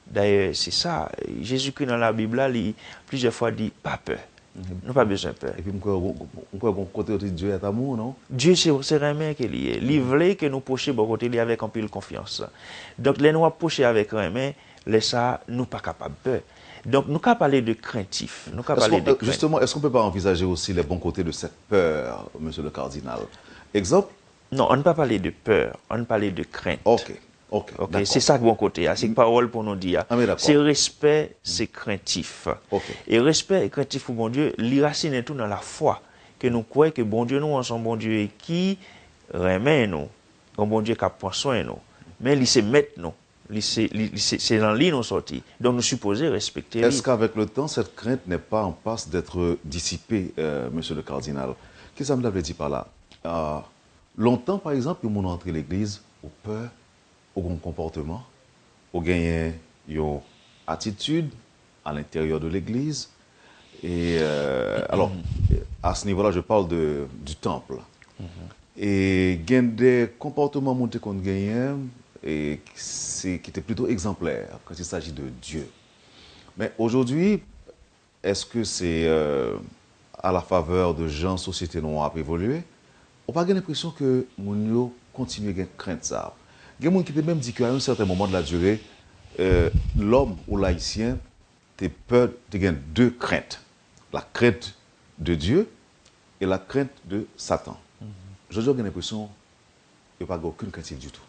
Dayè, se sa, Jezikri nan Labib la, li, plizyè fwa di, pa pè. Nou pa bezwen pè. Epi m kwè, m kwè gon kote yo te di, Dieu est amour, non? Dye se, se renmen ke li ye. Li vle ke nou pwoche bò kote li avèk anpil konfyans. Donk, lè nou ap pwoche avèk renmen, lè sa a, nou pa kapab pè. Donk, nou ka pale de krentif. Nou ka pale de krent. Justement, est-ce qu'on peut pas envisager aussi les bons côtés de cette peur, monsieur le cardinal? Egzanp? Non, ann pa pale de pè, ann pale de krent. Ok, ok, dakò. Se sa k bon kote a, se pawòl pou nou di a. Se respè, se krentif. Ok. E respè e krentif pou Bondye, li rasinen tou nan lafwa, ke nou kwè ke Bondye nou an se yon Bondye ki renmen nou, yon Bondye k ap pran swen nou, men li se mèt nou. Li se, li, li se, se nan li nou sòti. Donk nou sipoze respekte li. Est-ce qu'avec le temps, cette crainte n'est pas en passe d'être dissipée, euh, monsieur le cardinal? Kisa m ta vle di pa la? Euh, lontan, pa egzanp, yon moun rantre legliz, ou pè, ou gen yon konpòteman, ou genyen yon atitid à l'intérieur de l'église. Et euh, alors, à ce niveau-là, je parle de, du temple. E gen de konpòteman moun te konn genyen, e se, ki te plito egzanplè quand il s'agit de Dieu. Mais aujourd'hui, est-ce que c'est euh, à la faveur de jan sosyete nou an ap evolye? Ou pa gen lenpresyon ke moun yo kontinye gen krent sa a? Gen moun ki te menm di ke à un certain moment de la durée, euh, l'homme ou layisyen te pè, te gen de krent. La crainte de Dieu et la crainte de Satan. Jodi a, w gen lenpresyon yo pa gen okenn krentif ditou.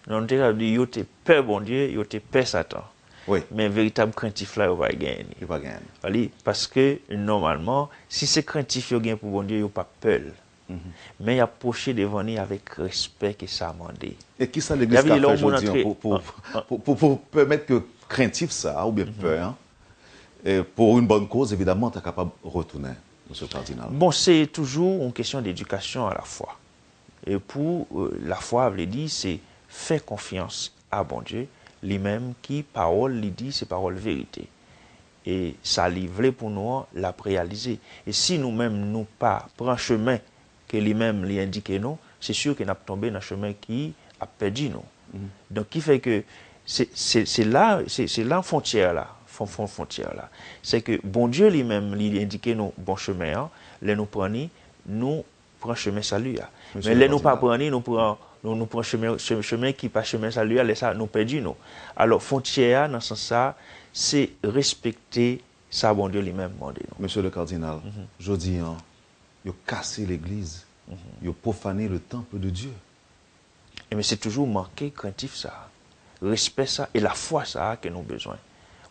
Non, nou te ka di yo te pè Bondye, yo te pè Satan. Wi. Men veritab krentif la, yo pa genyen li. Yo pa genyen li. Li, paske, nòmalman, si se krentif yo gen pou Bondye, yo p ap pè l. Men y ap pwoche devan li avèk respè ke sa mande. E kisa legliz ka fè jodi an pou, pou, pou, pou, pou pèmèt ke krentif sa a, oubyen pè an, e, pour une bonne cause, évidemment, ta kapab retounen, Monsieur le Cardinal? Bon, se toujou yon kesyon dedikasyon a lafwa. E pou, euh, lafwa vle di se fè konfyans a Bondye, li menm ki pawòl li di se pawòl verite. E sa li vle pou nou an, l ap reyalize. E si nou menm nou pa pran chemen ke li menm li endike nou, se si ke n ap tonbe nan chemen ki ap pèdi nou. Donk ki fè ke se, se, se la, se, se la fwontyè la, fwon, fwon, fwontyè la. Se ke Bondye li menm li endike nou bon chemen an, lè nou pran li, nou pran chemen sali a. Men lè nou pa pran li, nou pran, nou, nou pran chemen, che, chemen ki pa chemen sali a, lè sa a nou pèdi nou. Alò, fwontyè a, nan sans sa a, se respekte sa Bondye li menm mande nou. Monsieur le Cardinal, jodi an, yo kase legliz, yo pwofane le temple de Dieu. Ebyen, se toujou manke krentif sa a, respè sa a e lafwa sa a ke nou bezwen.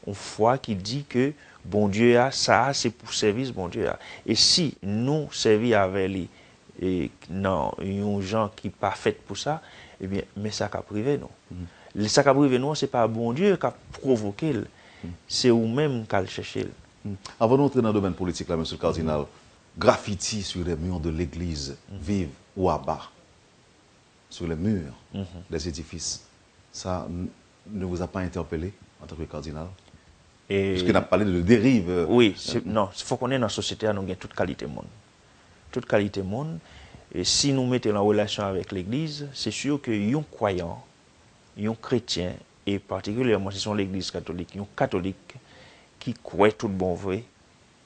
Yon fwa ki di ke Bondye a, sa a se pou sèvis Bondye a. E si nou sèvi avè li e nan yon jan ki pa fèt pou sa, ebyen, men sa k ap rive nou. Sa k ap rive nou an, se pa Bondye k ap pwovoke l, se ou menm k al chèche l. Avan nou antre nan domèn politik la, Monsieur le Cardinal, graffiti sur les murs de l'église Vive ou Aba, sur les murs des édifices, ça n, ne vous a pas interpellé en tant que cardinal? Puisque n ap pale de dérive. Wi, se, non, fòk konnen nan sosyete a nou gen tout kalite moun. Tout kalite moun. E si nou mete l an relasyon avèk legliz, se si ke yon kwayan, yon kretyen, e patikilyèman si se yon legliz katolik, yon katolik ki kwè tout bon vre,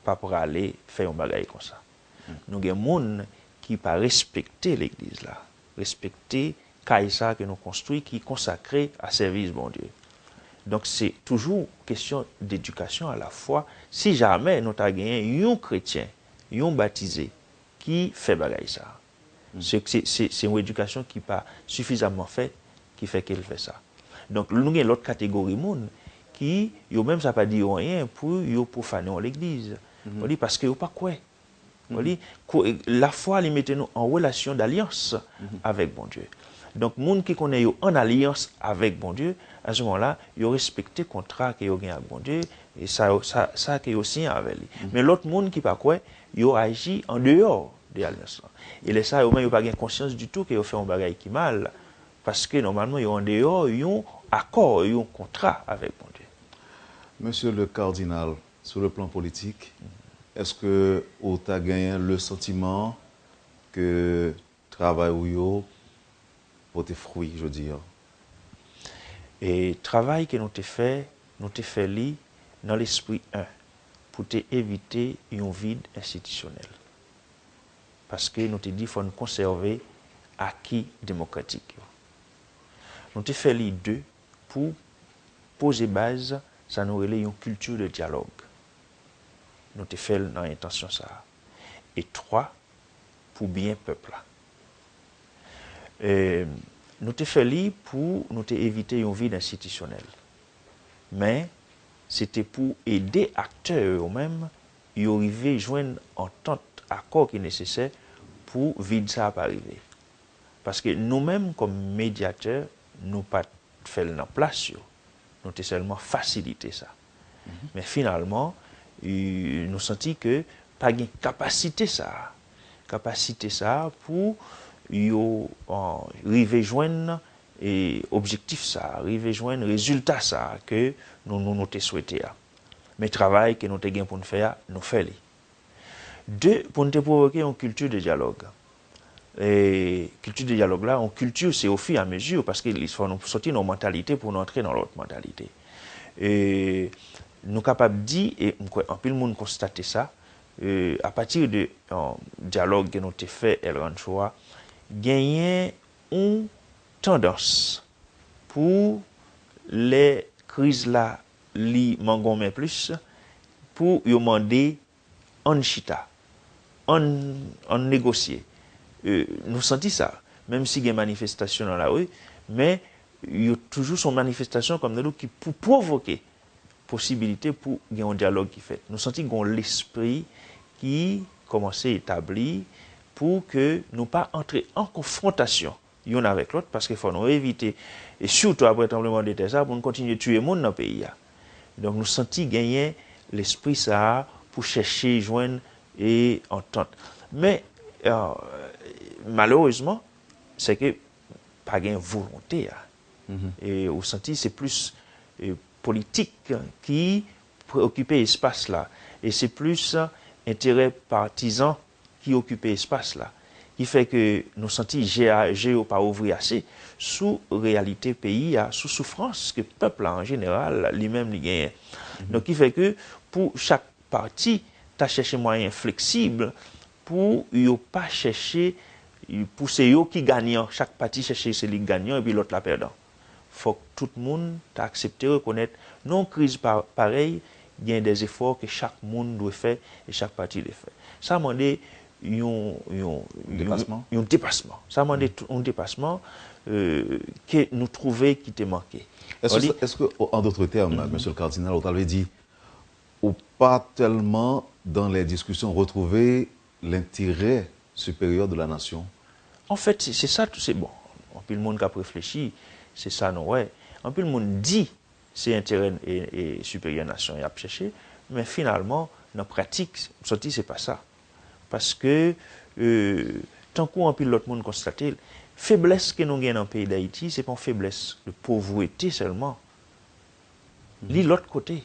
pa prale fè yon bagay konsa. Nou gen moun ki pa respekte legliz la, respekte kay sa a ke nou konstwi ki konsakre a sèvis Bondye. Donk se toujou kesyon dedikasyon a lafwa. Si jamè nou ta genyen yon kretyen, yon batize ki fè bagay sa a, se, se, se, se yon edikasyon ki pa sifizamman fèt ki fè ke l fè sa. Donk nou gen lòt kategori moun ki yo menm sa pa di yo anyen pou yo pwofane yon legliz. Ou di paske yo pa kwè. Ou di, lafwa li mete nou an relasyon dalyans avèk Bondye. Donk moun ki konnen yo an alyans avèk Bondye, a se moman la, yo respekte kontra ke yo gen ak Bondye, e sa, sa, sa ke yo siyen avè li. Men lòt moun ki pa kwè, yo aji andeyò de alyans lan. E lè sa, yo menm yo pa gen konsyans ditou ke yo fè yon bagay ki mal, paske nòmalman yo andeyò yon akò, yon kontra avèk Bondye. Monsieur le Cardinal, sur le plan politique, est-ce que ou ta genyen le sentiment que travay ou yo pote fwi jodi an? E travay ke nou te fè, nou te fè li nan lespri en, pou te evite yon vid enstitisyonèl. Paske nou te di fò n konsève aki demokratik yo. Nou te fè li de pou poze baz sa nou rele yon kilti de dyalòg. Nou te fè l nan entansyon sa a. E twa, pou byen pèp la. E, nou te fè li pou nou te evite yon vid enstitisyonèl. Men, se te pou ede aktè yo menm, yo rive jwenn antant, akò ki nesesè pou vid sa a pa rive. Paske nou menm, kòm medyatè, nou pa t fè l nan plas yo. Nou te sèlman fasilite sa. Men finalman, e, nou santi ke pa gen kapasite sa a. Kapasite sa a pou yo, an, rive jwenn, e, objektif sa a, rive jwenn rezilta sa a ke nou, nou, nou te swete a. Men travay ke nou te gen pou n fè a, nou fè li. De, pou n te pwovoke yon kilti de dyalòg. E kilti de dyalòg la, yon kilti se au fur et à mesure, paske li fò nou soti nan yon mantalite pou nou antre nan lòt mantalite. E nou kapab di, e m kwè anpil moun konstate sa, e apati de yon dyalòg ke nou te fè El Rancho a, genyen yon tandans pou lè kriz la li mangonmen plis, pou yo mande ann chita, ann, ann negosye. E, nou santi sa, menm si gen manifestasyon nan lari, men yo toujou se yon manifestasyon kòm nou di ki pou pwovoke posibilite pou gen yon dyalòg ki fèt. Nou santi gen yon lespri ki kòmanse etabli pou ke nou pa antre an konfwontasyon youn avèk lòt, paske fò nou evite, e sitou apre tranblemanntè sa, pou n kontinye tiye moun nan peyi a. Donk, nou santi genyen lespri sa a pou chèche jwenn e antant. Men, e, malerezman, se ke pa gen volonte a. E ou santi se plis, e, politik ki preokipe espas la. E se plis enterè patizan ki okipe espas la. Ki fè ke nou santi je a, je yo pa ouvri ase sou reyalite peyi a, sou soufrans ke pèp la an jeneral li menm li genyen. Donk, ki fè ke pou chak pati ta chèche mwayen fleksib pou yo pa chèche, pou se yo ki ganyan, chak pati chèche se li k ganyan epi lòt la pèdan. Fòk tout moun ta aksepte rekonèt nan yon kriz pa, parèy, gen de efò ke chak moun dwe fè e chak pati dwe fè. Sa mande yon, yon, yon, yon depasman. Sa mande yon depasman, e, ke nou twouve ki te manke. Èske, èske, an dòt tèm, mesye le kardinal, ou ta vle di, ou pa tèlman dans les discussions, retrouver l'intérêt supérieur de la nation? An fèt, se, se sa, se bon. Anpil moun k ap reflechi, se sa nou wè. Anpil moun di se enterè e, e siperyè nasyon y ap chèche, men finalman, nan pratik, m santi se pa sa. Paske, e, tankou anpil lòt moun konstate l, feblès ke nou gen nan peyi Dayiti, se pa yon feblès de povrete sèlman. Li lòt kote.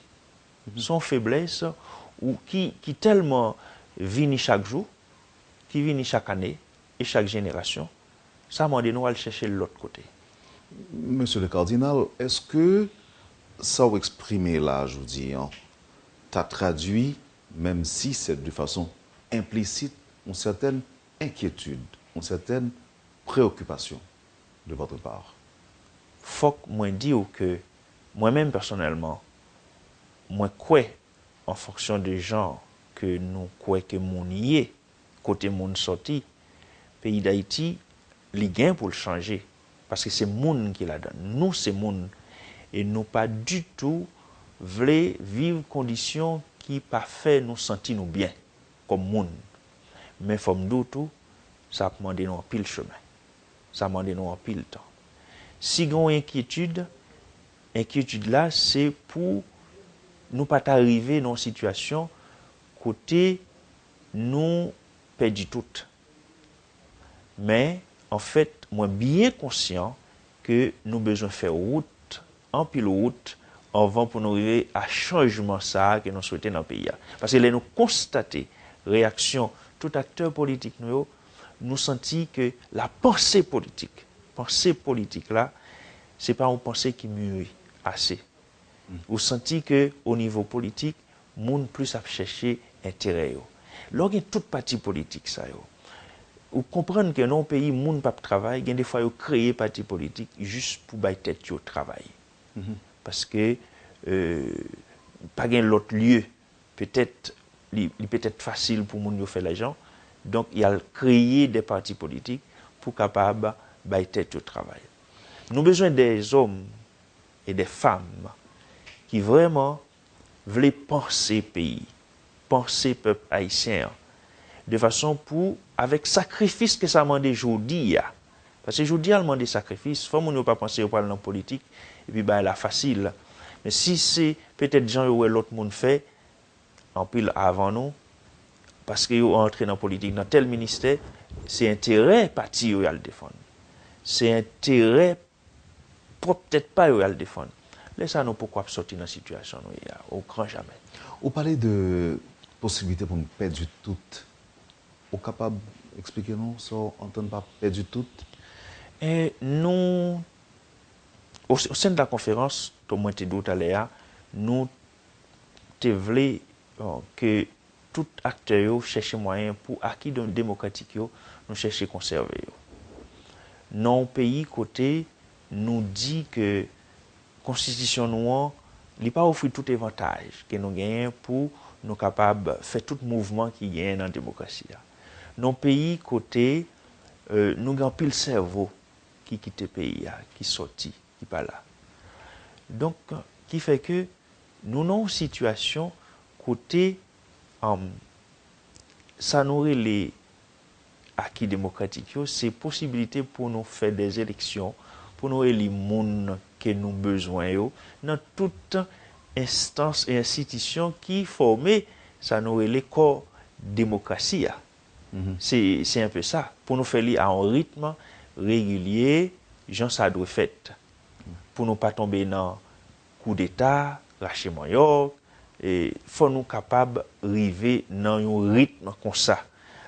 Se yon feblès ou ki, ki tèlman vini chak jou, ki vini chak ane e chak jenerasyon, sa mande nou al chèche l lòt kote. Mesye le kardinal, èske sa w eksprime la jodi an ta tradui, menm si se de fason enplisit, yon sètèn enkyetid, yon sètèn preokipasyon de votre part? Fòk mwen di w ke mwen menm pèsonèlman, mwen kwè, an fonksyon de jan ke nou kwè ke moun ye, kote moun sòti, peyi Dayiti, li gen pou l chanje. Paske se moun ki ladan l. Nou se moun. E nou pa ditou vle viv kondisyon ki pa fè nou santi nou byen kòm moun. Men fò m di w tou, sa ap mande nou anpil chemen. Sa mande nou anpil tan. Si gen yon enkyetid, enkyetid la, se pou nou pa ta rive nan yon sitiyasyon kote nou pèdi tout. Men, anfèt, mwen byen konsyan ke nou bezwen fè wout, anpil wout, anvan pou nou rive a chanjman sa a ke nou swete nan peyi a. Paske lè nou konstate reyaksyon tout aktè politik nou yo, nou santi ke lapanse politik, panse politik la, se pa yon panse ki miri ase. Ou santi ke o nivo politik, moun plis ap chèche enterè yo. Lè w gen tout pati politik sa yo, ou konprann ke nan yon peyi moun p ap travay, gen defwa yo kreye pati politik jis pou bay tèt yo travay. Paske, e, pa gen lòt lye, petèt, li, li petèt fasil pou moun yo fè lajan. Donk, y al kreye de pati politik pou kapab bay tèt yo travay. Nou bezwen de zòm e de fanm ki vrèman vle panse peyi, panse pèp ayisyen an, de fason pou, avèk sakrifis ke sa mande jodi a, Paske jodi a l mande sakrifis, fò moun yo pa panse yo pral nan politik epi bagay la fasil. Men si se petèt jan yo wè lòt moun fè, anpil avan nou, paske yo antre nan politik nan tèl ministè, se enterè pati yo y al defann. Se enterè pwòp tèt pa yo y al defann. Lè sa a nou poko ap sòti nan sitiyasyon nou ye a, o gran jamè. Ou pale de posiblite pou n pèdi tout. Ou kapab eksplike nou sa w antann pa pèdi tout? E nou, o, o sen de la konferans, tankou mwen te di w talè a, nou te vle ke tout aktè yo chèche mwayen pou aki de- demokratik yo, nou chèche konsève yo. Nan yon peyi kote nou di ke konstitisyon nou an, li pa ofri tout evantaj ke nou genyen pou nou kapab fè tout mouvman ki genyen nan demokrasi a. Nan yon peyi kote e, nou gen anpil sèvo ki kite peyi a, ki sòti, ki pa la. Donk, ki fè ke nou nan yon sitiyasyon kote sa nou rele aki demokratik yo, se posibilite pou nou fè dè eleksyon, pou nou eli moun ke nou bezwen yo nan tout enstans e enstitisyon ki fòme sa nou rele kò demokrasi a. Se se enpe sa, pou nou fè li a yon ritm regilye, jan sa dwe fèt. Pou nou pa tonbe nan koudeta, rache manyòk, e fò nou kapab rive nan yon ritm konsa.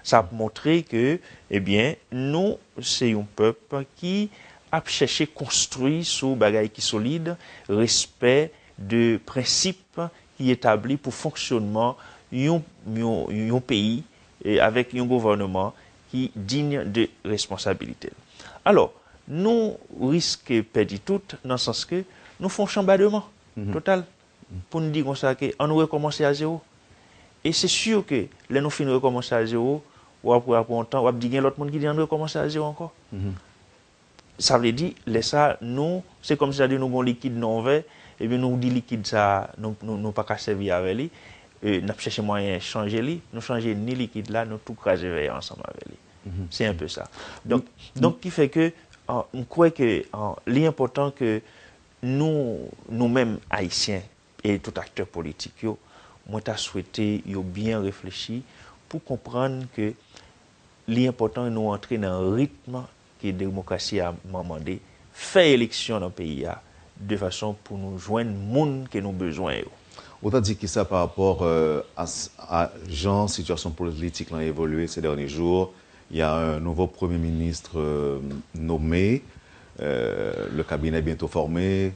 Sa ap montre ke, ebyen, nou se yon pèp ki ap chèche konstwi sou bagay ki solid, respè de prensip ki etabli pou fonksyònman yon, yon, yon peyi e avèk yon gouvènman ki diy de responsabilite l. Alò, nou riske pèdi tout nan sans ke nou fè yon chanbademan total pou n di konsa ke ann rekòmanse a zewo. E se si ke lè nou fin rekòmanse a zewo, w ap wè apre yon tan, w ap di gen lòt moun ki di ann rekòmanse a zewo ankò. Sa vle di, lè sa, nou, se kòmsi sa di nou gon likid nan yon vè, ebyen nou di likid sa, nou, nou, nou pa ka sèvi avè li, e, n ap chèche mwayen chanje li, nou chanje ni likid la, nou tou kraze vè a ansanm avè li. Se enpe sa. Donk, donk ki fè ke, an, m kwè ke, an, li enpòtan ke nou, nou menm Ayisyen, e tout aktè politik yo, mwen ta swete yo byen reflechi pou konprann ke li enpòtan nou antre nan ritm ke demokrasi a mande, fè eleksyon nan peyi a, de fason pou nou jwenn moun ke nou bezwen yo. Ou ta di kisa pa rapò euh, a, a jan sitiyasyon politik lan evolye ces derniers jours? Il y a un nouveau Premier ministre euh, nommé, euh, le cabinet est bientôt formé.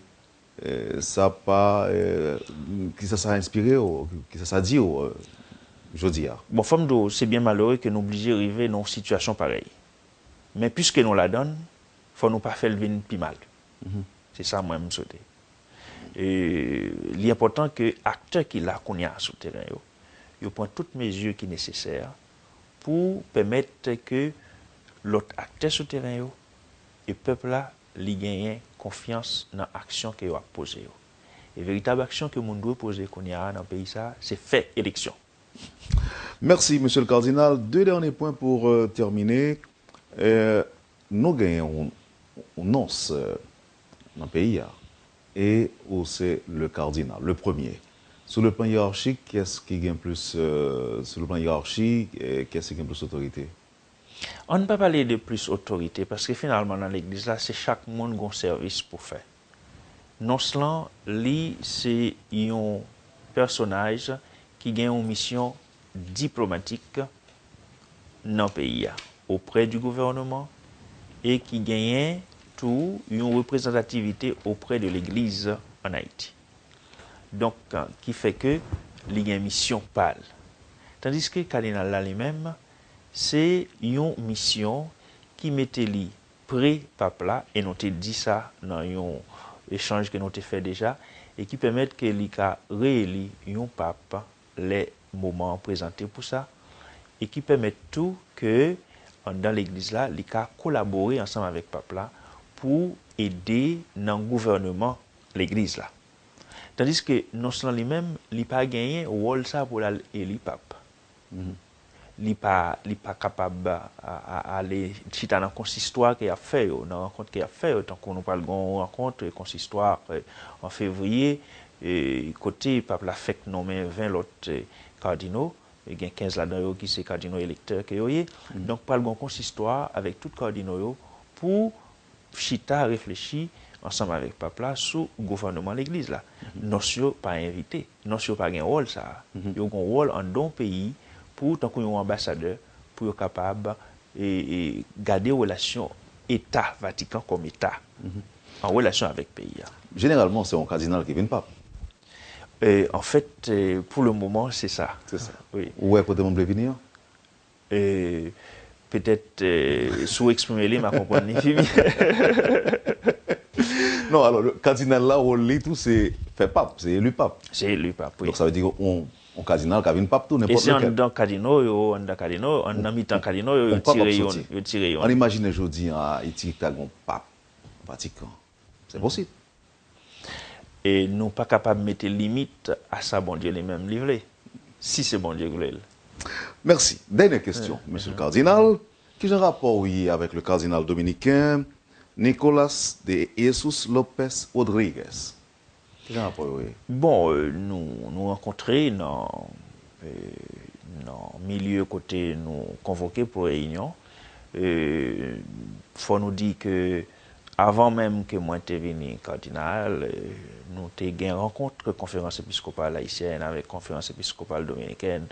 Euh, sa pa, euh, kisa sa enspire w? Kisa sa di w euh, jodi a? Bon, fò m di w, se byen malere ke nou blije rive nan yon sitiyasyon parèy. Men piske nou ladan l, fò nou pa fè l vin pi mal. Se sa mwen m swete. E li enpòtan ke aktè ki la kounye a sou teren yo, yo pran tout mezi ki nesesè pou pèmèt ke lòt aktè sou teren yo e pèp la, li genyen konfyans nan aksyon ke yo ap poze yo. E veritab aksyon ke moun dwe poze kounye a nan peyi sa, se fè eleksyon. Merci, Monsieur le Cardinal. Deux derniers points pour euh, terminer. Euh, nou genyen yon, yon nons euh, nan peyi a. E ou se le cardinal, le premier. Sou le plan hiérarchik, kiyès ki gen plis, euh, sou le plan hiérarchik, euh, kiyès ki gen plis otorite? Ann pa pale de plis otorite, paske finalman nan legliz la, se chak moun gon sèvis pou fè. Nons lan, li se yon pèsonaj ki gen yon misyon diplomatik nan peyi a, oprè di gouvènman, e ki genyen tou yon reprezantativite oprè de legliz an Ayiti. Donk, ki fè ke li gen misyon pa l. Tandiske kadinal la li menm, se yon misyon ki mete li pre pap la, e nou te di sa nan yon echanj ke nou te fè deja, e ki pèmèt ke li ka reeli yon pap lè moman an prezante pou sa, e ki pèmèt tou ke anndan legliz la, li ka kolabore ansanm avèk pap la pou ede nan gouvèneman legliz la. Tandiske nons lan li menm, li pa genyen wòl sa pou l al eli pap. li pa, li pa kapab a, a, ale chita nan konsistwa ke y ap fè yo, nan rankont ke y ap fè yo, tankou nou pral gen yon rankont konsistwa an fevriye, e, kote pap la fèk nonmen ven lòt e, kadino, e gen kenz ladan yo ki se kadino elektè ke yo ye. Donk pral gen yon konsistwa avèk tout kadino yo pou chita reflechi ansanm avèk pap la sou gouvènman legliz la. Nons yo pa envite, nons yo pa gen wòl sa a. Yo gen wòl anndan yon peyi pou tankou yon anbasadè pou yo kapab e, e, gade relasyon Eta Vatikan kòm Eta an relasyon avèk peyi a. Jeneralman, se yon kadinal ki vin pap. E, anfèt, e, pou le moman, se sa. Se sa. Wi. Ou wè kote moun vle vini an? E, petèt, e, si w eksprime li, m a konprann li pi byen. Non, alò, kadinal la, wòl li tou, se fè pap, se eli pap. Se eli pap, wi. Donk, sa vle di yon, yon kadinal ka vin pap tou, E nenpòt se lekel. Anndan kadino yo, anndan kadino, anndan mitan kadino yo, yo Yon pap ap tire yon, soti. Yo tire Ann yon. Imajine jodi an, Ayiti ta gen yon pap Vatikan. Se posib. E nou pa kapab mete limit a sa Bondye li menm li vle, si se Bondye ki vle l. Mèsi. Dènye kesyon, mesye le kardinal. Kijan rapò w ye avèk le kardinal dominiken Nicolas de Jesus Lopez Rodriguez? Kijan rapò yo ye? Bon, e, nou, nou rankontre nan, e, nan milye kote nou konvoke pou reyinyon. E, fò nou di ke avan menm ke mwen te vini kadinal, e, nou te gen rankont ke Konferans Episkopal Ayisyèn avèk Konferans Episkopal Dominikèn,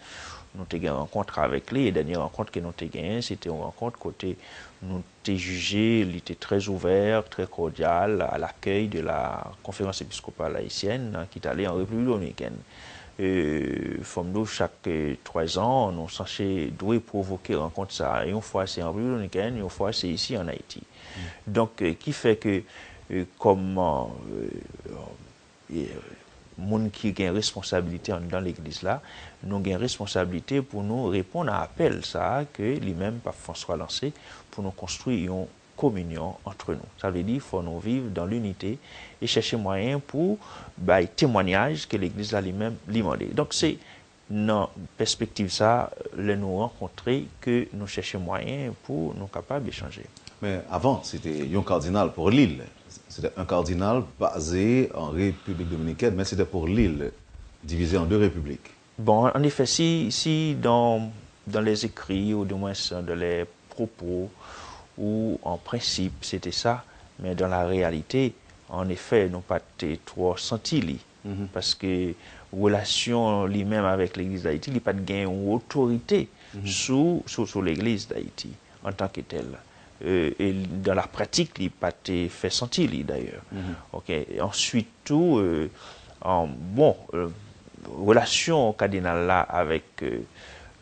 nou te gen rankont avèk li. E dènye rankont ke nou te genyen, se te yon rankont kote nou te jije li te trè ouvè, trè kòdyal à l'accueil de la Conférence Épiscopale Haïtienne ki t ale an Repiblik Dominikèn. E, fò m di w, chak e, twazan, nou sanse dwe pwovoke rankont sa a. Yon fwa se an Repiblik Dominikèn, yon fwa se isi an Ayiti. Donk, e, ki fè ke, e, kòm e, e, moun ki gen responsabilite anndan legliz la, nou gen responsablite pou nou reponn a apèl sa a ke li menm Pap Franswa lanse pou nou konstwi yon kominyon antre nou. Sa vle di, fò nou viv dans l'unité e chèche mwayen pou bay temwanyaj ke legliz la li menm li mande. Donk, se nan pèspektiv sa a, lè nou rankontre, ke nou chèche mwayen pou nou kapab echanje. Men avan, se te yon kardinal pou lil. Se te yon kardinal baze an Repiblik Dominikèn, men se te pou lil, divize an de repiblik. Bon, en effet, si, si dans, dans les écrits, ou du moins dans les propos, ou en principe, c'était ça, mais dans la réalité, en effet, nou pa t twò santi li. Paske relasyon li menm avèk Legliz Dayiti, li pa t gen yon otorite sou, sou, sou Legliz Dayiti antanke tèl. E, e dans la pratique, li pa t fè santi li, dayè. Ok. Answit tou, e, an, bon, e, relasyon kadinal la avèk, e,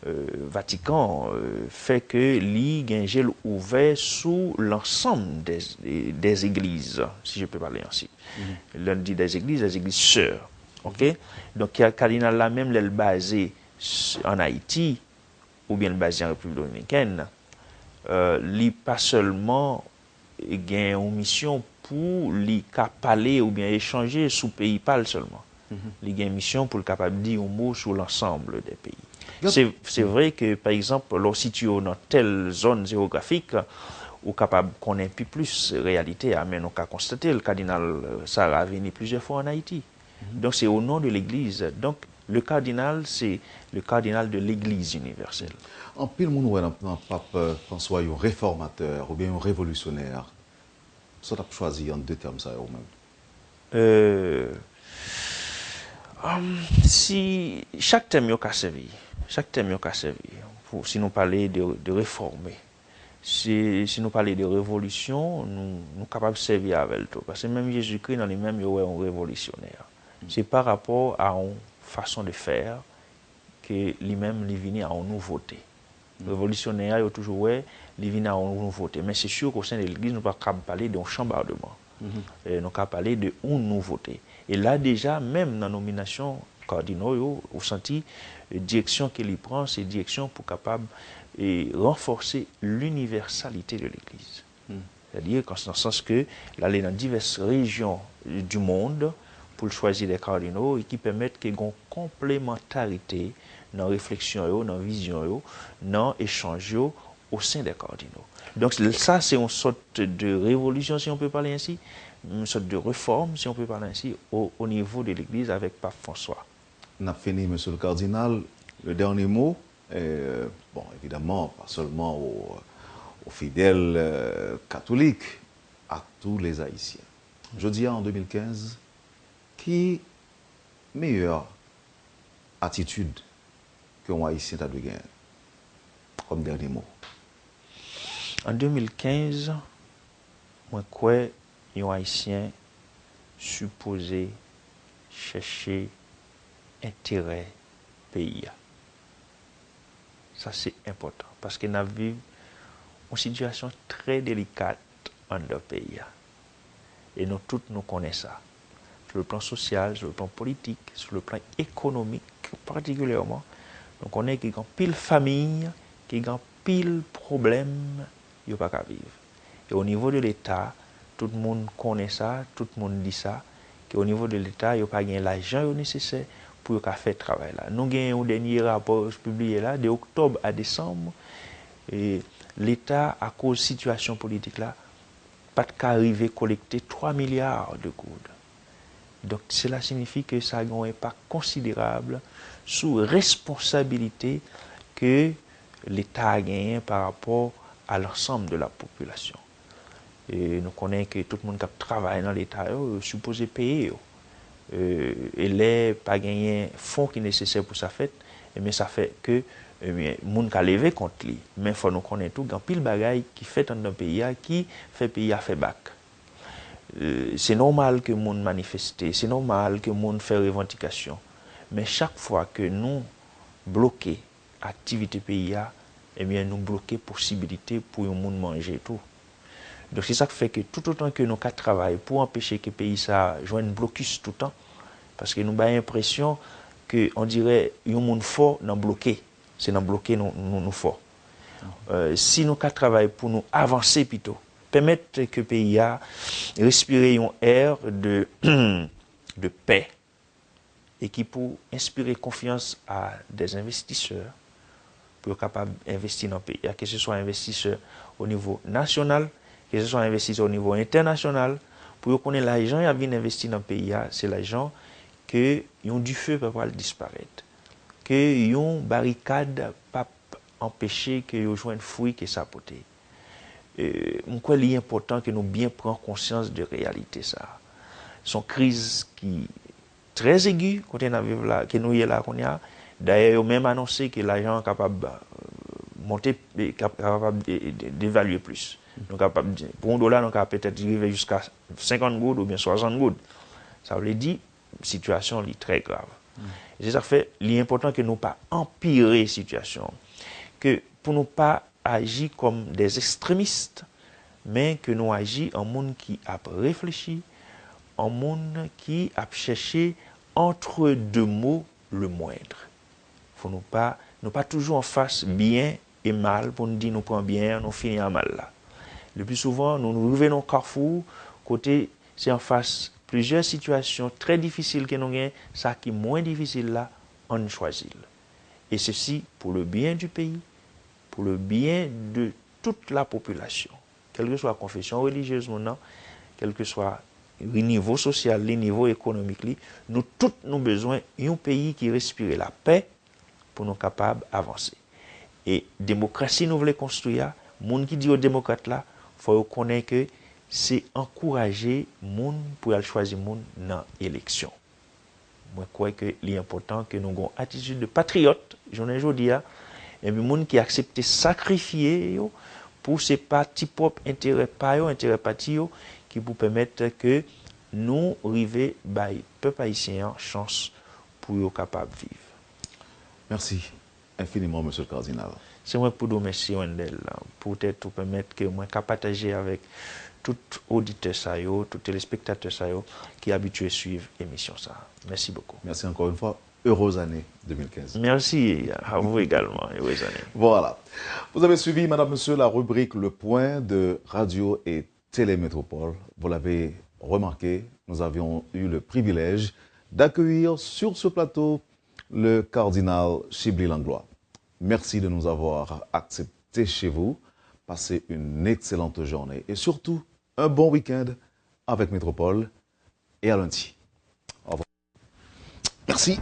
e, Vatikan, e, fè ke li gen je l ouvè sou lansanm des, des églises, si je peux parler ainsi. Lè n di des églises, des églises sœurs. Ok? Donk, ka-, kadinal la menm, lè l baze s-, an Ayiti, oubyen l baze an Repiblik Dominikèn, e, li pa sèlman gen yon misyon pou li ka pale oubyen echanje sou peyi pa l sèlman. Li gen misyon pou l kapab di yon mo sou l'ensemble des pays. Se, se vre ke, pa egzanp, lè w sitiye w nan tèl zòn jewografik, ou kapab konnen pi plis reyalite a, men nou ka konstate l, kadinal Sarah vini plizyè fwa an Ayiti. Donk, se au nom de l'Église. Donk, le cardinal, c'est le cardinal de l'Église universelle. Anpil moun wè nan, nan Pap, e, Franswa yon refòmatè oubyen yon revolisyonè. Sa w t ap chwazi ant de tèm sa yo, ou menm? Euh, um, si chak tèm yo ka sèvi, chak tèm yo ka sèvi pou, si nou pale de, de refòme, si, si nou pale de revolisyon, nou, nou kapab sèvi avè l tou. Paske menm Jezikri nan li menm, yo wè yon revolisyonè. Se pa rapò a yon fason de fè ke li menm li vini a yon nouvote. Revolisyonè a, yo toujou wè li vin a yon nouvote. Men se si ke o sen de legliz, nou pa kab pale de yon chanbadman. E nou ka pale de yon nouvote. E la deja, menm nan nominasyon kadino yo, ou santi, e, direksyon ke li pran, se direksyon pou kapab, e, ranfòse linivèsalite de legliz. Sètadi, nan sans ke l ale nan divès rejyon du monde pou l chwazi de kadino e ki pèmèt ke gon konplemantarite nan refleksyon yo, nan vizyon yo, nan echanj yo au sein des cardinaux. Donk, sa se yon sòt de revolisyon, si on peut parler ainsi, yon sòt de reform, si on peut parler ainsi, au, au niveau de Legliz avèk Pap François. N ap fini, Monsieur le Cardinal. Le dernier mot, euh, bon, évidemment, pas seulement aux, aux fidèles euh, catholiques, à tous les Haïtiens. Jodi a, an de mil kenz, ki meyè atitid ke yon Ayisyen ta dwe genyen? Kòm dènye mo. An de mil kenz, mwen kwè yon Ayisyen sipoze chèche enterè peyi a. Sa se enpòtan, paske n ap viv yon sitiyasyon trè delikat anndan peyi a. E nou tout nou konnen sa. Sou le plan sosyal, sou le plan politik, sou le plan ekonomik patikilyèman, nou konnen ke gen anpil fanmi ki gen anpil pwoblèm yo pa ka viv. E o nivo de Leta, tout moun konnen sa, tout moun di sa, ke o nivo de Leta, yo pa gen lajan yo nesesè pou yo ka fè travay la. Nou gen yon dènye rapò yo pibliye la, de oktòb a desanm, e Leta, akoz sitiyasyon politik la, pa t ka rive kolekte twa milya de goud. Donk, sela siyifi ke sa gen yon enpak konsiderab sou responsabilite ke Leta genyen pa rapò a lansanm de la popilasyon. E nou konnen ke tout moun k ap travay nan Leta yo, yo sipoze peye yo. E, e lè pa genyen fon ki nesesè pou sa fèt, ebyen sa fè ke, ebyen, moun ka leve kont li. Men fò nou konnen tou, gen anpil bagay ki fèt anndan peyi a ki fè peyi a fè bak. E, se nòmal ke moun manifeste, se nòmal ke moun fè revandikasyon. Men chak fwa ke nou bloke aktivite peyi a, ebyen, nou bloke posibilite pou yon moun manje tou. Donk, se sa k fè ke toutotan ke nou ka travay pou anpeche ke peyi sa a jwenn blokis toutan, paske nou bay enpresyon ke, on dirè, yon moun fò nan bloke. Se nan bloke nou, nou, nou fò. E, si nou ka travay pou nou avanse pito, pèmèt ke peyi a respire yon air de, de pè, e ki pou enspire konfyans a des investisseurs pou yo kapab envesti nan peyi a, ke se swa envestisè o nivo nasyonal, ke se swa envestisè o nivo entènasyonal, pou yo konnen lajan y ap vin envesti nan peyi a, se lajan ke yon dife pa pral disparèt, ke yon barikad p ap anpeche ke yo jwenn fwi ke sa pote. E, m kwè li enpòtan ke nou byen pran konsyans de reyalite sa a. Se yon kriz ki trè egi kote n ap viv la, ke nou ye la kounye a. Dayè, yo menm anonse ke lajan an kapab, e, monte, e, kap-, kapab de-, de-, devalye plis. Nou kapab, pou yon dola, nou ka petèt rive jiska senkant goud oubyen swasant goud. Sa vle di, sitiyasyon li trè grav. E se sa k fè li enpòtan ke nou pa anpire sitiyasyon an. Ke pou nou pa aji kòm des extremistes, men ke nou aji an moun ki ap reflechi, an moun ki ap chèche entre deux mots le moindre. Fò nou pa, nou pa toujou anfas byen e mal pou n di nou pran byen an, nou fini a mal la. Le pli souvan, nou, nou rive nan yon kafou kote se anfas plizyè sitiyasyon trè difisil ke nou gen, sa ki mwen difisil la, ann chwazi l. Et ceci pour le bien du pays, pour le bien de toute la population. Kèlkeswa konfesyon relijyez moun nan, kèlkeswa nivo sosyal li, nivo ekonomik li, nou tout nou bezwen yon peyi ki respire lapè pou nou kapab avanse. E demokrasi nou vle konstwi a, moun ki di yo demokrat la, fò yo konnen ke se ankouraje moun pou y al chwazi moun nan eleksyon. Mwen kwè ke li enpòtan ke nou gen yon atitid de patriyòt jounen jodi a, epi moun ki aksepte sakrifye yo pou se pa ti pwòp enterè pa yo, enterè pati yo, ki pou pèmèt ke nou rive bay pèp ayisyen an chans pou yo kapab viv. Mèsi. Infiniment, Monsieur le Cardinal. Se mwen k pou di w mèsi, Wendell, poutèt ou pèmèt ke mwen ka pataje avèk tout oditè sa yo, tout telespektatè sa yo ki abitye swiv emisyon sa a. Merci beaucoup. Merci encore une fois. Heureuse année deux mille quinze. Merci à vous également. Heureuse année. Voilà. Vous avez suivi, Madame, Monsieur, la rubrique Le Point de Radio et Télé Métropole. Vous l'avez remarqué, nous avions eu le privilège d'accueillir sur ce plateau le cardinal Chibly Langlois. Merci de nous avoir acceptés chez vous. Passez une excellente journée et surtout un bon week-end avec Métropole et à lundi. Au revoir. Merci.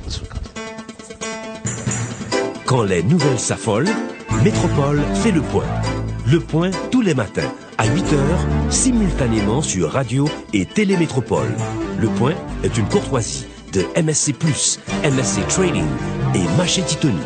Quand les nouvelles s'affolent, Métropole fait le point. Le point tous les matins à huit heures, simultanément sur Radio et Télé Métropole. Le point est une courtoisie de M S C Plus, M S C Trading et Marché Titoni.